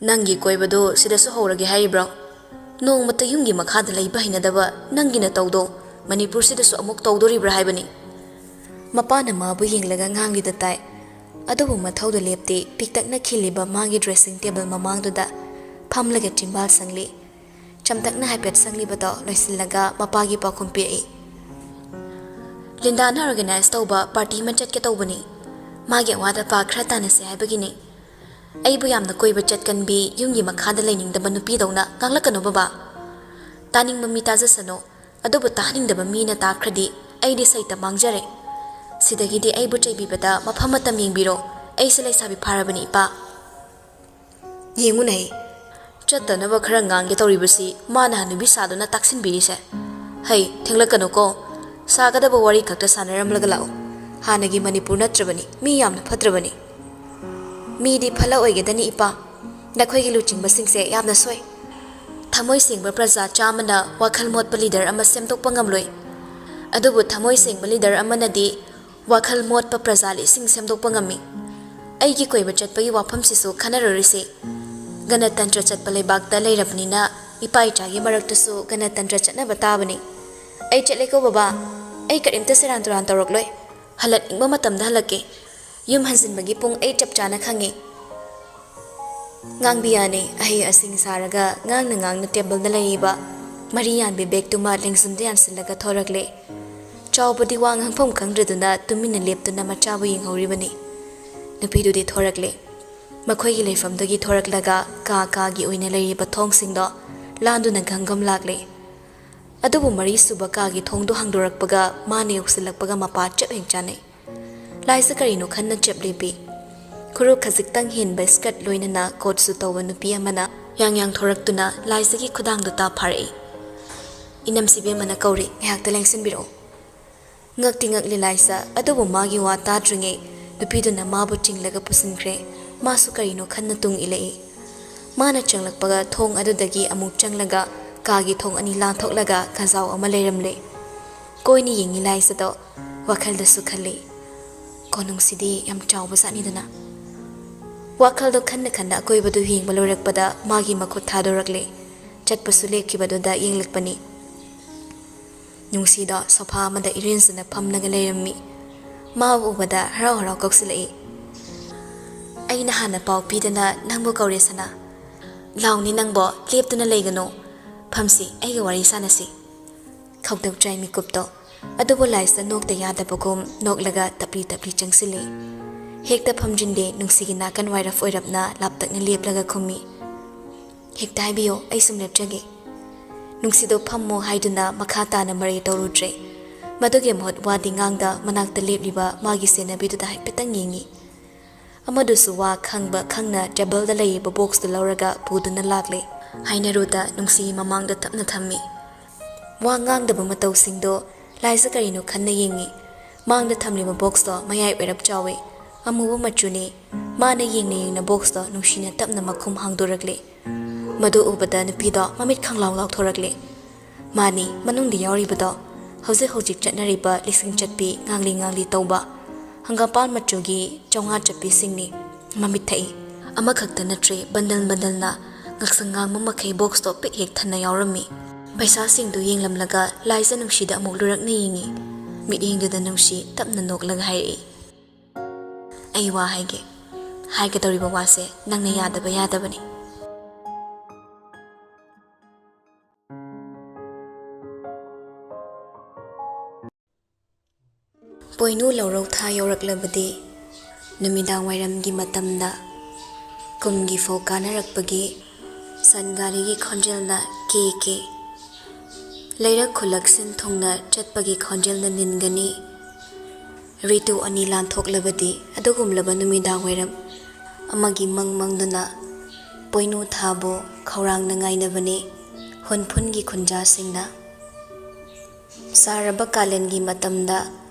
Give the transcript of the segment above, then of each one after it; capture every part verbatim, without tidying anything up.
"ꯅꯪꯒꯤ ꯀꯣꯏꯕꯗꯣ ꯁꯤꯗꯁꯨ ꯍꯧꯔꯒꯦ ꯍꯥꯏꯔꯤꯕ꯭ꯔꯣ? ꯅꯣꯡꯃꯇ ꯌꯨꯝꯒꯤ ꯃꯈꯥꯗ ꯂꯩꯕ ꯍꯩꯅꯗꯕ ꯅꯪꯒꯤ ꯅꯇꯧꯗꯣ ꯃꯅꯤꯄꯨꯔꯁꯤꯗꯁꯨ ꯑꯃꯨꯛ ꯇꯧꯗꯣꯔꯤꯕ꯭ꯔꯥ ꯍꯥꯏꯕꯅꯤ?" ꯃꯄꯥꯅ ꯃꯥꯕꯨ ꯌꯦꯡꯂꯒ ꯉꯥꯡꯂꯤꯗ ꯇꯥꯏ꯫ ꯑꯗꯨꯕꯨ ꯃꯊꯧꯗꯨ ꯂꯦꯞꯇꯦ, ꯄꯤꯛꯇꯛꯅ ꯈꯤꯜꯂꯤꯕ ꯃꯥꯒꯤ dressing table ꯃꯃꯥꯡꯗꯨꯗ ꯐꯝꯂꯒ ꯆꯤꯝꯕꯥꯜ ꯁꯪꯂꯤ꯫ ꯆꯝꯇꯛꯅ ꯍꯥꯏꯐꯦꯠ ꯁꯪꯂꯤꯕꯗꯣ ꯂꯣꯏꯁꯤꯜꯂꯒ ꯃꯄꯥꯒꯤ ꯄꯥꯎꯈꯨꯝ ꯄꯤꯔꯛꯏ꯫ "ꯂꯤꯟꯗꯥꯅ organize ꯇꯧꯕ party ꯑꯃ ꯆꯠꯀꯦ ꯇꯧꯕꯅꯤ꯫ ꯃꯥꯒꯤ ꯑꯋꯥꯠ ꯑꯄꯥ ꯈꯔ ꯇꯥꯟꯅꯁꯦ ꯍꯥꯏꯕꯒꯤꯅꯤ꯫ ꯑꯩꯕꯨ ꯌꯥꯝꯅ ꯀꯣꯏꯕ ꯆꯠꯀꯟꯕꯤ, ꯌꯨꯝꯒꯤ ꯃꯈꯥꯗ ꯂꯩꯅꯤꯡꯗꯕ ꯅꯨꯄꯤꯗꯧꯅ ꯉꯥꯡꯂꯛꯀꯅꯨ ꯕꯕꯥ꯫ ꯇꯥꯅꯤꯡꯕ ꯃꯤ ꯇꯥꯖꯁꯅꯨ, ꯑꯗꯨꯕꯨ ꯇꯥꯍꯟꯅꯤꯡꯗꯕ ꯃꯤꯅ ꯇꯥꯈ꯭ꯔꯗꯤ ꯑꯩꯗꯤ ꯁꯩꯇ ꯃꯥꯡꯖꯔꯦ꯫ ꯁꯤꯗꯒꯤꯗꯤ ꯑꯩꯕꯨ ꯆꯩꯕꯤꯕꯗ ꯃꯐꯝ ꯃꯇꯝ ꯌꯦꯡꯕꯤꯔꯣ꯫ ꯑꯩꯁꯦ ꯂꯩꯁꯥꯕꯤ ꯐꯥꯔꯕꯅꯤ, ꯏꯄꯥ꯫ ꯌꯦꯡꯉꯨꯅꯦ, ꯆꯠꯇꯅꯕ ꯈꯔ ꯉꯥꯡꯒꯦ ꯇꯧꯔꯤꯕꯁꯤ ꯃꯥꯅ ꯍꯅꯨꯕꯤ ꯁꯥꯗꯨꯅ ꯇꯥꯛꯁꯤꯟꯕꯤꯔꯤꯁꯦ꯫ ꯍꯩ, ꯊꯦꯡꯂꯛꯀꯅꯨꯀꯣ꯫ ꯁꯥꯒꯗꯕ ꯋꯥꯔꯤ ꯈꯛꯇ ꯁꯥꯟꯅꯔꯝꯂꯒ ꯂꯥꯛꯎ꯫ ꯍꯥꯟꯅꯒꯤ ꯃꯅꯤꯄꯨꯔ ꯅꯠꯇ꯭ꯔꯕꯅꯤ, ꯃꯤ ꯌꯥꯝꯅ ꯐꯠꯇ꯭ꯔꯕꯅꯤ꯫ ꯃꯤꯗꯤ ꯐꯠꯂꯛꯑꯣꯏꯒꯗꯅꯤ, ꯏꯄꯥ꯫ ꯅꯈꯣꯏꯒꯤ ꯂꯨꯆꯤꯡꯕꯁꯤꯡꯁꯦ ꯌꯥꯝꯅ ꯁꯣꯏ꯫ ꯊꯃꯣꯏ ꯁꯦꯡꯕ ꯄ꯭ꯔꯖꯥ ꯆꯥꯝꯃꯅ ꯋꯥꯈꯜ ꯃꯣꯠꯄ leader ꯑꯃ ꯁꯦꯝꯗꯣꯛꯄ ꯉꯝꯂꯣꯏ꯫ ꯑꯗꯨꯕꯨ ꯊꯃꯣꯏ ꯁꯦꯡꯕ leader ꯑꯃꯅꯗꯤ ꯋꯥꯈꯜ ꯃꯣꯠꯄ ꯄ꯭ꯔꯖꯥ ꯂꯤꯁꯤꯡ ꯁꯦꯝꯗꯣꯛꯄ ꯉꯝꯃꯤ꯫ ꯑꯩꯒꯤ ꯀꯣꯏꯕ ꯆꯠꯄꯒꯤ ꯋꯥꯐꯝꯁꯤꯁꯨ ꯈꯟꯅꯔꯨꯔꯤꯁꯤ꯫ ꯒꯅꯇꯟꯇ꯭ꯔ ꯆꯠꯄ ꯂꯩꯕꯥꯛꯇ ꯂꯩꯔꯕꯅꯤꯅ ꯏꯄꯥ ꯏꯆꯥꯒꯤ ꯃꯔꯛꯇꯁꯨ ꯒꯅꯇꯟꯇ꯭ꯔ ꯆꯠꯅꯕ ꯇꯥꯕꯅꯤ꯫ ꯑꯩ ꯆꯠꯂꯦꯀꯣ ꯕꯕꯥ꯫ ꯑꯩ ꯀꯔꯤꯝꯇ ꯁꯦꯔꯥꯟ ꯇꯨꯔꯥꯟ ꯇꯧꯔꯛꯂꯣꯏ꯫ ꯍꯜꯂꯛꯅꯤꯡꯕ ꯃꯇꯝꯗ ꯍꯜꯂꯛꯀꯦ꯫ ꯌꯨꯝ ꯍꯟꯖꯤꯟꯕꯒꯤ ꯄꯨꯡ ꯑꯩ ꯆꯞ ꯆꯥꯅ ꯈꯪꯉꯤ꯫ ꯉꯥꯡꯕꯤꯌꯥꯅꯤ ꯑꯍꯩ ꯑꯁꯤꯡ ꯁꯥꯔꯒ ꯉꯥꯡꯅ ꯉꯥꯡꯅ ꯇꯦꯕꯜꯗ ꯂꯩꯔꯤꯕ ꯃꯔꯤ ꯌꯥꯟꯕꯤ ꯕꯦꯒꯇꯨꯃ ꯂꯦꯡꯖꯨꯝꯗ ꯌꯥꯟꯁꯤꯜꯂꯒ ꯊꯣꯔꯛꯂꯦ꯫ ꯆꯥꯎꯕꯗꯤ ꯋꯥ ꯉꯥꯡꯐꯝ ꯈꯪꯗ꯭ꯔꯗꯨꯅ ꯇꯨꯃꯤꯟꯅ ꯂꯦꯞꯇꯨꯅ ꯃꯆꯥꯕꯨ ꯌꯦꯡꯍꯧꯔꯤꯕꯅꯤ꯫ ꯅꯨꯄꯤꯗꯨꯗꯤ ꯊꯣꯔꯛꯂꯦ꯫ ꯃꯈꯣꯏꯒꯤ ꯂꯩꯐꯝꯗꯒꯤ ꯊꯣꯔꯛꯂꯒ ꯀꯥ ꯀꯥꯒꯤ ꯑꯣꯏꯅ ꯂꯩꯔꯤꯕ ꯊꯣꯡꯁꯤꯡꯗꯣ ꯂꯥꯟꯗꯨꯅ ꯘꯝ ꯘꯝ ꯂꯥꯛꯂꯦ꯫ ꯑꯗꯨꯕꯨ ꯃꯔꯤꯁꯨꯕ ꯀꯥꯒꯤ ꯊꯣꯡꯗꯨ ꯍꯥꯡꯗꯣꯔꯛꯄꯒ ꯃꯥꯅ ꯌꯧꯁꯤꯜꯂꯛꯄꯒ ꯃꯄꯥ ꯆꯞ ꯍꯦꯛ ꯆꯥꯅꯩ꯫ ꯂꯥꯏꯁꯥ ꯀꯔꯤꯅꯣ ꯈꯟꯅ ꯆꯞ ꯂꯦꯞꯄꯤ꯫ ꯈꯨꯔꯨ ꯈꯖꯤꯛꯇꯪ ꯍꯦꯟꯕ skirt ꯂꯣꯏꯅꯅ coat suit ꯇꯧꯕ ꯅꯨꯄꯤ ꯑꯃꯅ ꯌꯥꯡ ꯌꯥꯡ ꯊꯣꯔꯛꯇꯨꯅ ꯂꯥꯏꯁꯥꯒꯤ ꯈꯨꯗꯥꯡꯗꯨ ꯇꯥ ꯐꯥꯔꯛꯏ꯫ "ꯏꯅꯝꯁꯤꯕꯦꯝꯃꯅ ꯀꯧꯔꯤ, ꯉꯥꯏꯍꯥꯛꯇ ꯂꯦꯡꯁꯤꯟꯕꯤꯔꯛꯎ꯫" ꯉꯛꯇꯤ ꯉꯛꯂꯤ ꯂꯥꯏꯁꯥ, ꯑꯗꯨꯕꯨ ꯃꯥꯒꯤ ꯋꯥ ꯇꯥꯗ꯭ꯔꯤꯉꯩ ꯅꯨꯄꯤꯗꯨꯅ ꯃꯥꯕꯨ ꯆꯤꯡꯂꯒ ꯄꯨꯁꯤꯟꯈ꯭ꯔꯦ꯫ ꯃꯥꯁꯨ ꯀꯔꯤꯅꯣ ꯈꯟꯅ ꯇꯨꯡ ꯏꯜꯂꯛꯏ꯫ ꯃꯥꯅ ꯆꯪꯂꯛꯄꯒ ꯊꯣꯡ ꯑꯗꯨꯗꯒꯤ ꯑꯃꯨꯛ ꯆꯪꯂꯒ ꯀꯥꯒꯤ ꯊꯣꯡ ꯑꯅꯤ ꯂꯥꯟꯊꯣꯛꯂꯒ ꯀꯥꯖꯥꯎ ꯑꯃ ꯂꯩꯔꯝꯂꯦ꯫ ꯀꯣꯏꯅ ꯌꯦꯡꯉꯤ ꯂꯥꯏꯁꯥꯗꯣ꯫ ꯋꯥꯈꯜꯗꯁꯨ ꯈꯜꯂꯤ, "ꯀꯣꯅꯨꯡꯁꯤꯗꯤ ꯌꯥꯝ ꯆꯥꯎꯕ ꯖꯥꯠꯅꯤꯗꯅ꯫" ꯋꯥꯈꯜꯗꯣ ꯈꯟꯅ ꯈꯟꯅ ꯑꯀꯣꯏꯕꯗꯨ ꯌꯦꯡꯕ ꯂꯣꯏꯔꯛꯄꯗ ꯃꯥꯒꯤ ꯃꯈꯨꯠ ꯊꯥꯗꯣꯔꯛꯂꯦ꯫ ꯆꯠꯄꯁꯨ ꯂꯦꯞꯈꯤꯕꯗꯨꯗ ꯌꯦꯡꯂꯛꯄꯅꯤ꯫ ꯅꯨꯡꯁꯤꯗꯣ ꯁꯣꯐꯥ ꯑꯃꯗ ꯏꯔꯦꯟꯖꯅ ꯐꯝꯂꯒ ꯂꯩꯔꯝꯃꯤ꯫ ꯃꯥꯕꯨ ꯎꯕꯗ ꯍꯔꯥꯎ ꯍꯔꯥꯎ ꯀꯧꯁꯤꯜꯂꯛꯏ꯫ "ꯑꯩꯅ ꯍꯥꯟꯅ ꯄꯥꯎ ꯄꯤꯗꯅ ꯅꯪꯕꯨ ꯀꯧꯔꯦ ꯁꯅꯥ꯫ ꯂꯥꯎꯅꯤ ꯅꯪꯕꯣ, ꯂꯦꯞꯇꯨꯅ ꯂꯩꯒꯅꯨ꯫ ꯐꯝꯁꯤ, ꯑꯩꯒ ꯋꯥꯔꯤ ꯁꯥꯟꯅꯁꯤ"꯫ ꯈꯧꯇꯛ ꯆꯥꯏ ꯃꯤꯀꯨꯞꯇꯣ꯫ ꯑꯗꯨꯕꯨ ꯂꯥꯏꯁꯇ ꯅꯣꯛꯇ ꯌꯥꯗꯕꯒꯨꯝ ꯅꯣꯛꯂꯒ ꯇꯞꯂꯤ ꯇꯞꯂꯤ ꯆꯪꯁꯤꯜꯂꯤ꯫ ꯍꯦꯛꯇ ꯐꯝꯖꯤꯟꯗꯦ, ꯅꯨꯡꯁꯤꯒꯤ ꯅꯥꯀꯟ ꯋꯥꯏꯔꯞ ꯑꯣꯏꯔꯞꯅ ꯂꯥꯞꯇꯛꯅ ꯂꯦꯞꯂꯒ ꯈꯨꯝꯃꯤ꯫ "ꯍꯦꯛꯇ ꯍꯥꯏꯕꯤꯌꯨ, ꯑꯩ ꯁꯨꯝ ꯂꯦꯞꯆꯒꯦ"꯫ ꯅꯨꯡꯁꯤꯗꯣ ꯐꯝꯃꯣ ꯍꯥꯏꯗꯨꯅ ꯃꯈꯥ ꯇꯥꯅ ꯃꯔꯩ ꯇꯧꯔꯨꯗ꯭ꯔꯦ꯫ ꯃꯗꯨꯒꯤ ꯃꯍꯨꯠ ꯋꯥꯗꯤ ꯉꯥꯡꯗ ꯃꯅꯥꯛꯇ ꯂꯦꯞꯂꯤꯕ ꯃꯥꯒꯤ ꯁꯦꯟꯅꯕꯤꯗꯨꯗ ꯍꯥꯏꯐꯦꯠꯇꯪ ꯌꯦꯡꯉꯤ꯫ ꯑꯃꯗꯨꯁꯨ ꯋꯥ ꯈꯪꯕ ꯈꯪꯅ ꯇꯦꯕꯜꯗ ꯂꯩꯔꯤꯕ ꯕꯣꯛꯁꯇꯨ ꯂꯧꯔꯒ ꯄꯨꯗꯨꯅ ꯂꯥꯛꯂꯦ꯫ ꯍꯥꯏꯅꯔꯨꯗ ꯅꯨꯡꯁꯤꯒꯤ ꯃꯃꯥꯡꯗ ꯇꯞꯅ ꯊꯝꯃꯤ꯫ ꯋꯥ ꯉꯥꯡꯗꯕ ꯃꯇꯧꯁꯤꯡꯗꯣ ꯂꯥꯏꯁ ꯀꯔꯤꯅꯣ ꯈꯟꯅ ꯌꯦꯡꯉꯤ꯫ ꯃꯥꯡꯗ ꯊꯝꯂꯤꯕ ꯕꯣꯛꯁꯇꯣ ꯃꯌꯥꯏ ꯑꯣꯏꯔꯞ ꯆꯥꯎꯏ꯫ ꯑꯃꯨꯕ ꯃꯆꯨꯅꯤ꯫ ꯃꯥꯅ ꯌꯦꯡꯅ ꯌꯦꯡꯅ ꯕꯣꯛꯁꯇꯣ ꯅꯨꯡꯁꯤꯅ ꯇꯞꯅ ꯃꯈꯨꯝ ꯍꯥꯡꯗꯣꯔꯛꯂꯦ꯫ ꯃꯗꯨ ꯎꯕꯗ ꯅꯨꯄꯤꯗꯣ ꯃꯃꯤꯠ ꯈꯪꯂꯥꯎ ꯂꯥꯎꯊꯣꯔꯛꯂꯦ꯫ ꯃꯥꯅꯤ, ꯃꯅꯨꯡꯗ ꯌꯥꯎꯔꯤꯕꯗꯣ ꯍꯧꯖꯤꯛ ꯍꯧꯖꯤꯛ ꯆꯠꯅꯔꯤꯕ ꯂꯤꯁꯤꯡ ꯆꯠꯄꯤ ꯉꯥꯡꯂꯤ ꯉꯥꯡꯂꯤ ꯇꯧꯕ ꯍꯪꯒꯥꯝꯄꯥꯜ ꯃꯆꯨꯒꯤ ꯆꯥꯝꯃꯉꯥ ꯆꯠꯄꯤꯁꯤꯡꯅꯤ꯫ ꯃꯃꯤꯠ ꯊꯛꯏ꯫ ꯑꯃꯈꯛꯇ ꯅꯠꯇ꯭ꯔꯦ, ꯕꯟꯗꯜ ꯕꯟꯗꯜꯅ ꯉꯛꯁꯪ ꯉꯥꯡꯕ ꯃꯈꯩ ꯕꯣꯛꯁꯇꯣ ꯄꯤꯛ ꯍꯦꯛ ꯊꯟꯅ ꯌꯥꯎꯔꯝꯃꯤ꯫ ꯄꯩꯁꯥꯁꯤꯡꯗꯨ ꯌꯦꯡꯂꯝꯂꯒ ꯂꯥꯏꯖ ꯅꯨꯡꯁꯤꯗ ꯑꯃꯨꯛ ꯂꯨꯔꯛꯅ ꯌꯦꯡꯉꯤ꯫ ꯃꯤꯠꯌꯦꯡꯗꯨꯗ ꯅꯨꯡꯁꯤ ꯇꯞꯅ ꯅꯣꯛꯂꯒ ꯍꯥꯏꯔꯛꯏ, "ꯑꯩ ꯋꯥ ꯍꯥꯏꯒꯦ"꯫ "ꯍꯥꯏꯒꯗꯧꯔꯤꯕ ꯋꯥꯁꯦ ꯅꯪꯅ ꯌꯥꯗꯕ ꯌꯥꯗꯕꯅꯤ"꯫ ꯄꯣꯏꯅꯨ ꯂꯧꯔꯧ ꯊꯥ ꯌꯧꯔꯛꯂꯕꯗꯤ ꯅꯨꯃꯤꯗꯥꯡ ꯋꯥꯏꯔꯝꯒꯤ ꯃꯇꯝꯗ ꯀꯨꯝꯒꯤ ꯐꯧ ꯀꯥꯅꯔꯛꯄꯒꯤ ꯁꯟ ꯒꯥꯔꯤꯒꯤ ꯈꯣꯟꯖꯦꯜꯅ ꯀꯦ ꯀꯦ, ꯂꯩꯔꯛ ꯈꯨꯜꯂꯛ ꯁꯤꯟ ꯊꯨꯡꯅ ꯆꯠꯄꯒꯤ ꯈꯣꯟꯖꯦꯜꯅ ꯅꯤꯟꯒꯅꯤ꯫ ꯔꯤꯇꯨ ꯑꯅꯤ ꯂꯥꯟꯊꯣꯛꯂꯕꯗꯤ ꯑꯗꯨꯒꯨꯝꯂꯕ ꯅꯨꯃꯤꯗꯥꯡ ꯋꯥꯏꯔꯝ ꯑꯃꯒꯤ ꯃꯪ ꯃꯪꯗꯨꯅ ꯄꯣꯏꯅꯨ ꯊꯥꯕꯨ ꯈꯧꯔꯥꯡꯅ ꯉꯥꯏꯅꯕꯅꯤ ꯍꯨꯟꯐꯨꯟꯒꯤ ꯈꯨꯟꯖꯥꯁꯤꯡꯅ꯫ ꯁꯥꯔꯕ ꯀꯥꯂꯦꯟꯒꯤ ꯃꯇꯝꯗ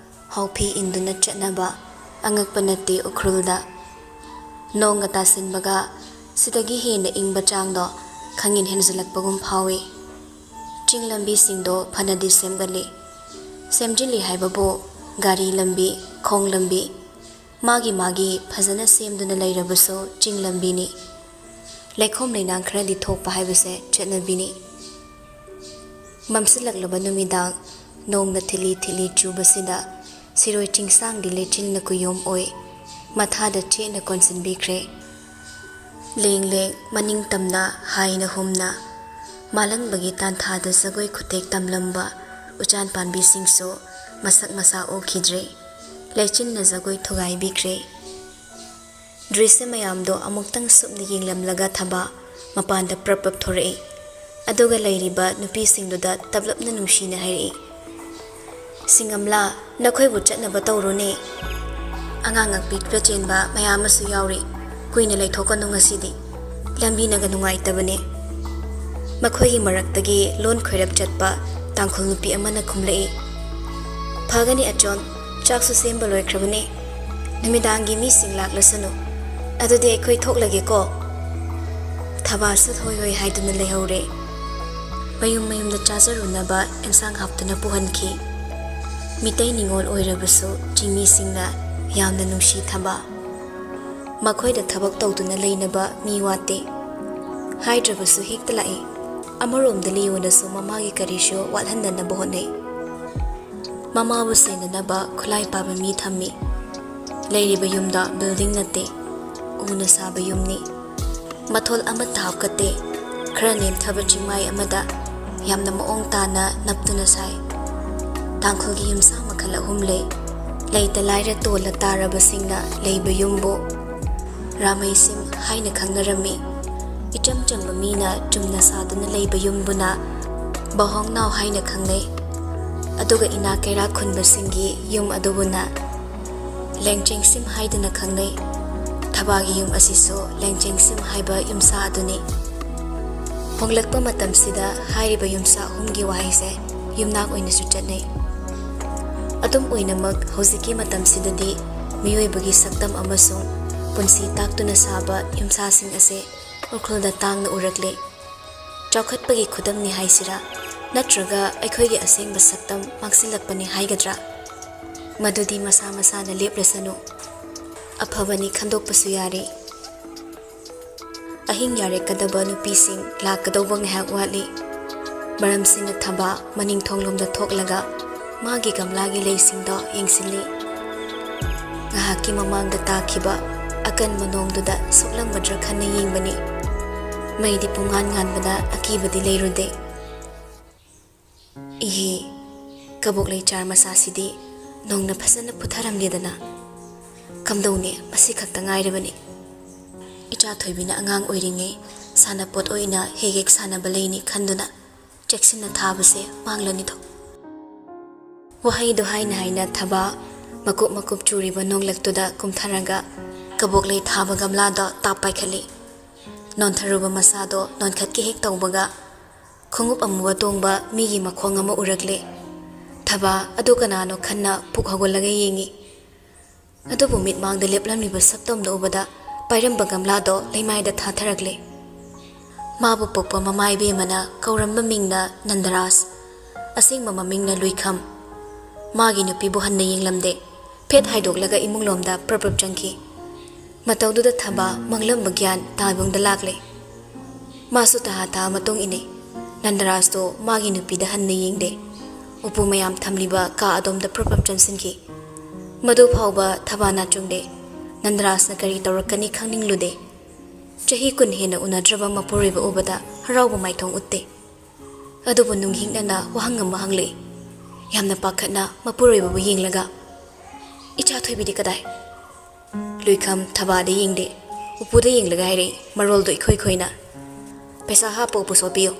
ꯍꯥꯎꯐꯤ ꯏꯟꯗꯨꯅ ꯆꯠꯅꯕ ꯑꯉꯛꯄ ꯅꯠꯇꯦ ꯎꯈ꯭ꯔꯨꯜꯗ꯫ ꯅꯣꯡꯒ ꯇꯥꯁꯤꯟꯕꯒ ꯁꯤꯗꯒꯤ ꯍꯦꯟꯅ ꯏꯪꯕ ꯆꯥꯡꯗꯣ ꯈꯪꯍꯦꯟ ꯍꯦꯟꯖꯤꯜꯂꯛꯄꯒꯨꯝ ꯐꯥꯎꯏ꯫ ꯆꯤꯡ ꯂꯝꯕꯤꯁꯤꯡꯗꯣ ꯐꯅꯗꯤ ꯁꯦꯝꯒꯠꯂꯤ꯫ ꯁꯦꯝꯖꯤꯜꯂꯤ ꯍꯥꯏꯕꯕꯨ ꯒꯥꯔꯤ ꯂꯝꯕꯤ, ꯈꯣꯡ ꯂꯝꯕꯤ, ꯃꯥꯒꯤ ꯃꯥꯒꯤ ꯐꯖꯅ ꯁꯦꯝꯗꯨꯅ ꯂꯩꯔꯕꯁꯨ ꯆꯤꯡ ꯂꯝꯕꯤꯅꯤ꯫ ꯂꯩꯈꯣꯝ ꯂꯩꯅꯥꯡ ꯈꯔꯗꯤ ꯊꯣꯛꯄ ꯍꯥꯏꯕꯁꯦ ꯆꯠꯅꯕꯤꯅꯤ꯫ ꯃꯝꯁꯤꯜꯂꯛꯂꯕ ꯅꯨꯃꯤꯗꯥꯡ, ꯅꯣꯡꯅ ꯊꯤꯠꯂꯤ ꯊꯤꯠꯂꯤ ꯆꯨꯕꯁꯤꯗ ꯁꯤꯔꯣꯏ ꯆꯤꯡꯁꯥꯡꯗꯤ ꯂꯩꯆꯤꯟꯅ ꯀꯨꯌꯣꯝ ꯑꯣꯏ, ꯃꯊꯥꯗ ꯆꯦꯠꯅ ꯀꯣꯟꯁꯤꯟꯕꯤꯈ꯭ꯔꯦ꯫ ꯂꯦꯡ ꯂꯦꯡ ꯃꯅꯤꯡ ꯇꯝꯅ ꯍꯥꯏꯅ ꯍꯨꯝꯅ ꯃꯥꯂꯪꯕꯒꯤ ꯇꯥꯟꯊꯥꯗ ꯖꯒꯣꯏ ꯈꯨꯊꯦꯛ ꯇꯝꯂꯝꯕ ꯎꯆꯥꯟ ꯄꯥꯝꯕꯤꯁꯤꯡꯁꯨ ꯃꯁꯛ ꯃꯁꯥ ꯎꯈꯤꯗ꯭ꯔꯦ꯫ ꯂꯩꯆꯤꯟꯅ ꯖꯒꯣꯏ ꯊꯨꯒꯥꯏꯕꯤꯈ꯭ꯔꯦ꯫ ꯗ꯭ꯔꯤꯁ꯭ꯌ ꯃꯌꯥꯝꯗꯣ ꯑꯃꯨꯛꯇꯪ ꯁꯨꯞꯅ ꯌꯦꯡꯂꯝꯂꯒ ꯊꯕꯥ ꯃꯄꯥꯟꯗ ꯄ꯭ꯔꯞ ꯄ꯭ꯔꯞ ꯊꯣꯔꯛꯏ꯫ ꯑꯗꯨꯒ ꯂꯩꯔꯤꯕ ꯅꯨꯄꯤꯁꯤꯡꯗꯨꯗ ꯇꯞꯂꯞꯅ ꯅꯨꯡꯁꯤꯅ ꯍꯥꯏꯔꯛꯏ, "ꯁꯤꯡꯉꯝꯂꯥ, ꯅꯈꯣꯏꯕꯨ ꯆꯠꯅꯕ ꯇꯧꯔꯣꯅꯦ꯫ ꯑꯉꯥꯡ ꯑꯄꯤꯛꯄ ꯆꯦꯟꯕ ꯃꯌꯥꯝ ꯑꯃꯁꯨ ꯌꯥꯎꯔꯤ꯫ ꯀꯨꯏꯅ ꯂꯩꯊꯣꯛꯀꯅꯨ ꯉꯁꯤꯗꯤ꯫ ꯂꯝꯕꯤꯅꯒ ꯅꯨꯡꯉꯥꯏꯇꯕꯅꯦ꯫" ꯃꯈꯣꯏꯒꯤ ꯃꯔꯛꯇꯒꯤ ꯂꯣꯟ ꯈꯣꯏꯔꯞ ꯆꯠꯄ ꯇꯥꯡꯈꯨꯜ ꯅꯨꯄꯤ ꯑꯃꯅ ꯈꯨꯝꯂꯛꯏ, "ꯐꯒꯅꯤ ꯑꯆꯣꯟ, ꯆꯥꯛꯁꯨ ꯁꯦꯝꯕ ꯂꯣꯏꯈ꯭ꯔꯕꯅꯦ꯫ ꯅꯨꯃꯤꯗꯥꯡꯒꯤ ꯃꯤꯁꯤꯡ ꯂꯥꯛꯂꯁꯅꯨ꯫ ꯑꯗꯨꯗꯤ ꯑꯩꯈꯣꯏ ꯊꯣꯛꯂꯒꯦꯀꯣ꯫" ꯊꯕꯥ ꯁꯠ ꯍꯣꯏ ꯍꯣꯏ ꯍꯥꯏꯗꯨꯅ ꯂꯩꯍꯧꯔꯦ꯫ ꯃꯌꯨꯝ ꯃꯌꯨꯝꯗ ꯆꯥꯖꯔꯨꯅꯕ ꯑꯦꯟꯁꯥꯡ ꯍꯥꯞꯇꯨꯅ ꯄꯨꯍꯟꯈꯤ꯫ ꯃꯤꯇꯩ ꯅꯤꯉꯣꯜ ꯑꯣꯏꯔꯕꯁꯨ ꯆꯤꯡꯃꯤꯁꯤꯡꯅ ꯌꯥꯝꯅ ꯅꯨꯡꯁꯤ ꯊꯕꯥ꯫ ꯃꯈꯣꯏꯗ ꯊꯕꯛ ꯇꯧꯗꯨꯅ ꯂꯩꯅꯕ ꯃꯤ ꯋꯥꯠꯇꯦ꯫ ꯍꯥꯏꯗ꯭ꯔꯕꯁꯨ ꯍꯦꯛꯇ ꯂꯥꯛꯏ꯫ ꯑꯃꯔꯣꯝꯗ ꯂꯤꯌꯣꯅꯁꯨ ꯃꯃꯥꯒꯤ ꯀꯔꯤꯁꯨ ꯋꯥꯠꯍꯟꯗꯅꯕ ꯍꯣꯠꯅꯩ꯫ ꯃꯃꯥꯕꯨ ꯁꯦꯟꯅꯅꯕ ꯈꯨꯠꯂꯥꯏ ꯄꯥꯕ ꯃꯤ ꯊꯝꯃꯤ꯫ ꯂꯩꯔꯤꯕ ꯌꯨꯝꯗ ꯕꯤꯜꯗꯤꯡ ꯅꯠꯇꯦ, ꯎꯅ ꯁꯥꯕ ꯌꯨꯝꯅꯤ꯫ ꯃꯊꯣꯜ ꯑꯃꯠꯇ ꯍꯥꯞꯀꯠꯇꯦ꯫ ꯈꯔ ꯅꯦꯝꯊꯕ ꯆꯤꯡꯃꯥꯏ ꯑꯃꯗ ꯌꯥꯝꯅ ꯃꯑꯣꯡ ꯇꯥꯅ ꯅꯞꯇꯨꯅ ꯁꯥꯏ꯫ ꯇꯥꯡꯈꯨꯜꯒꯤ ꯌꯨꯝꯁꯥ ꯃꯈꯜ ꯑꯍꯨꯝ ꯂꯩ꯫ ꯂꯩꯇ ꯂꯥꯏꯔ ꯇꯣꯜꯂ ꯇꯥꯔꯕꯁꯤꯡꯅ ꯂꯩꯕ ꯌꯨꯝꯕꯨ ꯔꯥꯃꯩꯁꯤꯝ ꯍꯥꯏꯅ ꯈꯪꯅꯔꯝꯃꯤ꯫ ꯏꯆꯝ ꯆꯝꯕ ꯃꯤꯅ ꯆꯨꯝꯅ ꯁꯥꯗꯨꯅ ꯂꯩꯕ ꯌꯨꯝꯕꯨꯅ ꯕꯍꯣꯡꯅꯥꯎ ꯍꯥꯏꯅ ꯈꯪꯅꯩ꯫ ꯑꯗꯨꯒ ꯏꯅꯥꯛ ꯀꯩꯔꯥꯛ ꯈꯨꯟꯕꯁꯤꯡꯒꯤ ꯌꯨꯝ ꯑꯗꯨꯕꯨꯅ ꯂꯦꯡꯆꯦꯡꯁꯤꯝ ꯍꯥꯏꯗꯨꯅ ꯈꯪꯅꯩ꯫ ꯊꯕꯥꯒꯤ ꯌꯨꯝ ꯑꯁꯤꯁꯨ ꯂꯦꯡꯆꯦꯡꯁꯤꯝ ꯍꯥꯏꯕ ꯌꯨꯝꯁꯥ ꯑꯗꯨꯅꯤ꯫ ꯍꯣꯡꯂꯛꯄ ꯃꯇꯝꯁꯤꯗ ꯍꯥꯏꯔꯤꯕ ꯌꯨꯝꯁꯥ ꯑꯍꯨꯝꯒꯤ ꯋꯥꯍꯩꯁꯦ ꯌꯨꯝꯅꯥꯛ ꯑꯣꯏꯅꯁꯨ ꯆꯠꯅꯩ꯫ ꯑꯗꯨꯝ ꯑꯣꯏꯅꯃꯛ, ꯍꯧꯖꯤꯛꯀꯤ ꯃꯇꯝꯁꯤꯗꯗꯤ ꯃꯤꯑꯣꯏꯕꯒꯤ ꯁꯛꯇꯝ ꯑꯃꯁꯨꯡ ꯄꯨꯟꯁꯤ ꯇꯥꯛꯇꯨꯅ ꯁꯥꯕ ꯌꯨꯝꯁꯥꯁꯤꯡ ꯑꯁꯦ ꯎꯈ꯭ꯔꯨꯜꯗ ꯇꯥꯡꯅ ꯎꯔꯛꯂꯦ꯫ ꯆꯥꯎꯈꯠꯄꯒꯤ ꯈꯨꯗꯝꯅꯤ ꯍꯥꯏꯁꯤꯔꯥ, ꯅꯠꯇ꯭ꯔꯒ ꯑꯩꯈꯣꯏꯒꯤ ꯑꯁꯦꯡꯕ ꯁꯛꯇꯝ ꯃꯥꯡꯁꯤꯜꯂꯛꯄꯅꯤ ꯍꯥꯏꯒꯗ꯭ꯔꯥ? ꯃꯗꯨꯗꯤ ꯃꯁꯥ ꯃꯁꯥꯅ ꯂꯦꯞꯂꯁꯅꯨ꯫ ꯑꯐꯕꯅꯤ, ꯈꯟꯗꯣꯛꯄꯁꯨ ꯌꯥꯔꯦ꯫ ꯑꯍꯤꯡ ꯌꯥꯔꯦꯛꯀꯗꯕ ꯅꯨꯄꯤꯁꯤꯡ ꯂꯥꯛꯀꯗꯧꯕ ꯉꯥꯏꯍꯥꯛ ꯋꯥꯠꯂꯤ꯫ ꯃꯔꯝꯁꯤꯅ ꯊꯕꯥ ꯃꯅꯤꯡ ꯊꯣꯡꯂꯣꯝꯗ ꯊꯣꯛꯂꯒ ꯃꯥꯒꯤ ꯒꯝꯂꯥꯒꯤ ꯂꯩꯁꯤꯡꯗꯣ ꯌꯦꯡꯁꯤꯜꯂꯤ꯫ ꯉꯥꯏꯍꯥꯛꯀꯤ ꯃꯃꯥꯡꯗ ꯇꯥꯈꯤꯕ ꯑꯀꯟꯕ ꯅꯣꯡꯗꯨꯗ ꯁꯣꯛꯂꯝꯒꯗ꯭ꯔꯥ ꯈꯟꯅ ꯌꯦꯡꯕꯅꯤ꯫ ꯃꯩꯗꯤ ꯄꯨꯡꯉꯥꯟ ꯉꯥꯟꯕꯅ ꯑꯀꯤꯕꯗꯤ ꯂꯩꯔꯨꯗꯦ꯫ ꯏꯍꯦ, ꯀꯕꯣꯛꯂꯩ ꯆꯥꯔ ꯃꯆꯥꯁꯤꯗꯤ ꯅꯣꯡꯅ ꯐꯖꯅ ꯄꯨꯊꯔꯝꯂꯦꯗꯅ꯫ ꯀꯝꯗꯧꯅꯤ, ꯃꯁꯤ ꯈꯛꯇ ꯉꯥꯏꯔꯕꯅꯤ꯫ ꯏꯆꯥ ꯊꯣꯏꯕꯤꯅ ꯑꯉꯥꯡ ꯑꯣꯏꯔꯤꯉꯩ ꯁꯥꯟꯅꯄꯣꯠ ꯑꯣꯏꯅ ꯍꯦꯛ ꯍꯦꯛ ꯁꯥꯟꯅꯕ ꯂꯩꯅꯤ ꯈꯟꯗꯨꯅ ꯆꯦꯛꯁꯤꯟꯅ ꯊꯥꯕꯁꯦ ꯃꯥꯡꯂꯅꯤꯗꯣ꯫ ꯋꯥꯍꯩꯗꯣ ꯍꯥꯏꯅ ꯍꯥꯏꯅ ꯊꯕꯥ ꯃꯀꯨꯞ ꯃꯀꯨꯞ ꯆꯨꯔꯤꯕ ꯅꯣꯡꯂꯛꯇꯨꯗ ꯀꯨꯝꯊꯔꯒ ꯀꯕꯣꯛꯂꯩ ꯊꯥꯕ ꯒꯝꯂꯥꯗꯣ ꯇꯥꯞ ꯄꯥꯏꯈꯠꯂꯤ꯫ ꯅꯣꯟꯊꯔꯨꯕ ꯃꯁꯥꯗꯣ ꯅꯣꯟꯈꯠꯀꯦ ꯍꯦꯛ ꯇꯧꯕꯒ ꯈꯣꯡꯎꯞ ꯑꯃꯨꯕ ꯇꯣꯡꯕ ꯃꯤꯒꯤ ꯃꯈꯣꯡ ꯑꯃ ꯎꯔꯛꯂꯦ꯫ ꯊꯕꯥ ꯑꯗꯨ ꯀꯅꯥꯅꯣ ꯈꯟꯅ ꯄꯨꯛ ꯍꯧꯒꯠꯂꯒ ꯌꯦꯡꯉꯤ꯫ ꯑꯗꯨꯕꯨ ꯃꯤꯠꯃꯥꯡꯗ ꯂꯦꯞꯂꯝꯂꯤꯕ ꯁꯛꯇꯝꯗꯨ ꯎꯕꯗ ꯄꯥꯏꯔꯝꯕ ꯒꯝꯂꯥꯗꯣ ꯂꯩꯃꯥꯏꯗ ꯊꯥꯊꯔꯛꯂꯦ꯫ ꯃꯥꯕꯨ ꯄꯣꯛꯄ ꯃꯃꯥ ꯏꯕꯦꯝꯃꯅ ꯀꯧꯔꯝꯕ ꯃꯤꯡꯅ ꯅꯟꯗꯔꯥꯖ, ꯑꯁꯦꯡꯕ ꯃꯃꯤꯡꯅ ꯂꯨꯏꯈꯝ꯫ ꯃꯥꯒꯤ ꯅꯨꯄꯤꯕꯨ ꯍꯟꯅ ꯌꯦꯡꯂꯝꯗꯦ꯫ ꯐꯦꯠ ꯍꯥꯏꯗꯣꯛꯂꯒ ꯏꯃꯨꯡꯂꯣꯝꯗ ꯄ꯭ꯔꯞ ꯄ꯭ꯔꯞ ꯆꯪꯈꯤ꯫ ꯃꯇꯧꯗꯨꯗ ꯊꯕꯥ ꯃꯪꯂꯝꯕ ꯒ꯭ꯌꯥꯟ ꯇꯥꯏꯕꯪꯗ ꯂꯥꯛꯂꯦ꯫ ꯃꯥꯁꯨ ꯇꯍꯥ ꯇꯍꯥ ꯃꯇꯨꯡ ꯏꯟꯅꯩ꯫ ꯅꯟꯗꯔꯥꯖꯇꯣ ꯃꯥꯒꯤ ꯅꯨꯄꯤꯗ ꯍꯟꯅ ꯌꯦꯡꯗꯦ꯫ ꯎꯄꯨ ꯃꯌꯥꯝ ꯊꯝꯂꯤꯕ ꯀꯥ ꯑꯗꯣꯝꯗ ꯄ꯭ꯔꯞ ꯄ꯭ꯔꯞ ꯆꯪꯁꯤꯟꯈꯤ꯫ ꯃꯗꯨ ꯐꯥꯎꯕ ꯊꯕꯥ ꯅꯥꯆꯨꯡꯗꯦ꯫ ꯅꯟꯗꯔꯥꯖꯅ ꯀꯔꯤ ꯇꯧꯔꯛꯀꯅꯤ ꯈꯪꯅꯤꯡꯂꯨꯗꯦ꯫ ꯆꯍꯤ ꯀꯨꯟ ꯍꯦꯟꯅ ꯎꯅꯗ꯭ꯔꯕ ꯃꯄꯨꯔꯣꯏꯕ ꯎꯕꯗ ꯍꯔꯥꯎꯕ ꯃꯥꯏꯊꯣꯡ ꯎꯠꯇꯦ꯫ ꯑꯗꯨꯕꯨ ꯅꯨꯡꯍꯤꯛꯅꯅ ꯋꯥꯍꯪ ꯑꯃ ꯍꯪꯂꯛꯏ꯫ ꯌꯥꯝꯅ ꯄꯥꯈꯠꯅ ꯃꯄꯨꯔꯣꯏꯕꯕꯨ ꯌꯦꯡꯂꯒ, "ꯏꯆꯥ ꯊꯣꯏꯕꯤꯗꯤ ꯀꯗꯥꯏ?" ꯂꯨꯏꯈꯝ ꯊꯕꯥꯗ ꯌꯦꯡꯗꯦ, ꯎꯄꯨꯗ ꯌꯦꯡꯂꯒ ꯍꯥꯏꯔꯛꯏ, ꯃꯔꯣꯜꯗꯣ ꯏꯈꯣꯏ ꯈꯣꯏꯅ꯫ "ꯄꯩꯁꯥ ꯍꯥꯞꯄ ꯎꯄꯨ ꯁꯣꯠꯄꯤꯌꯨ꯫"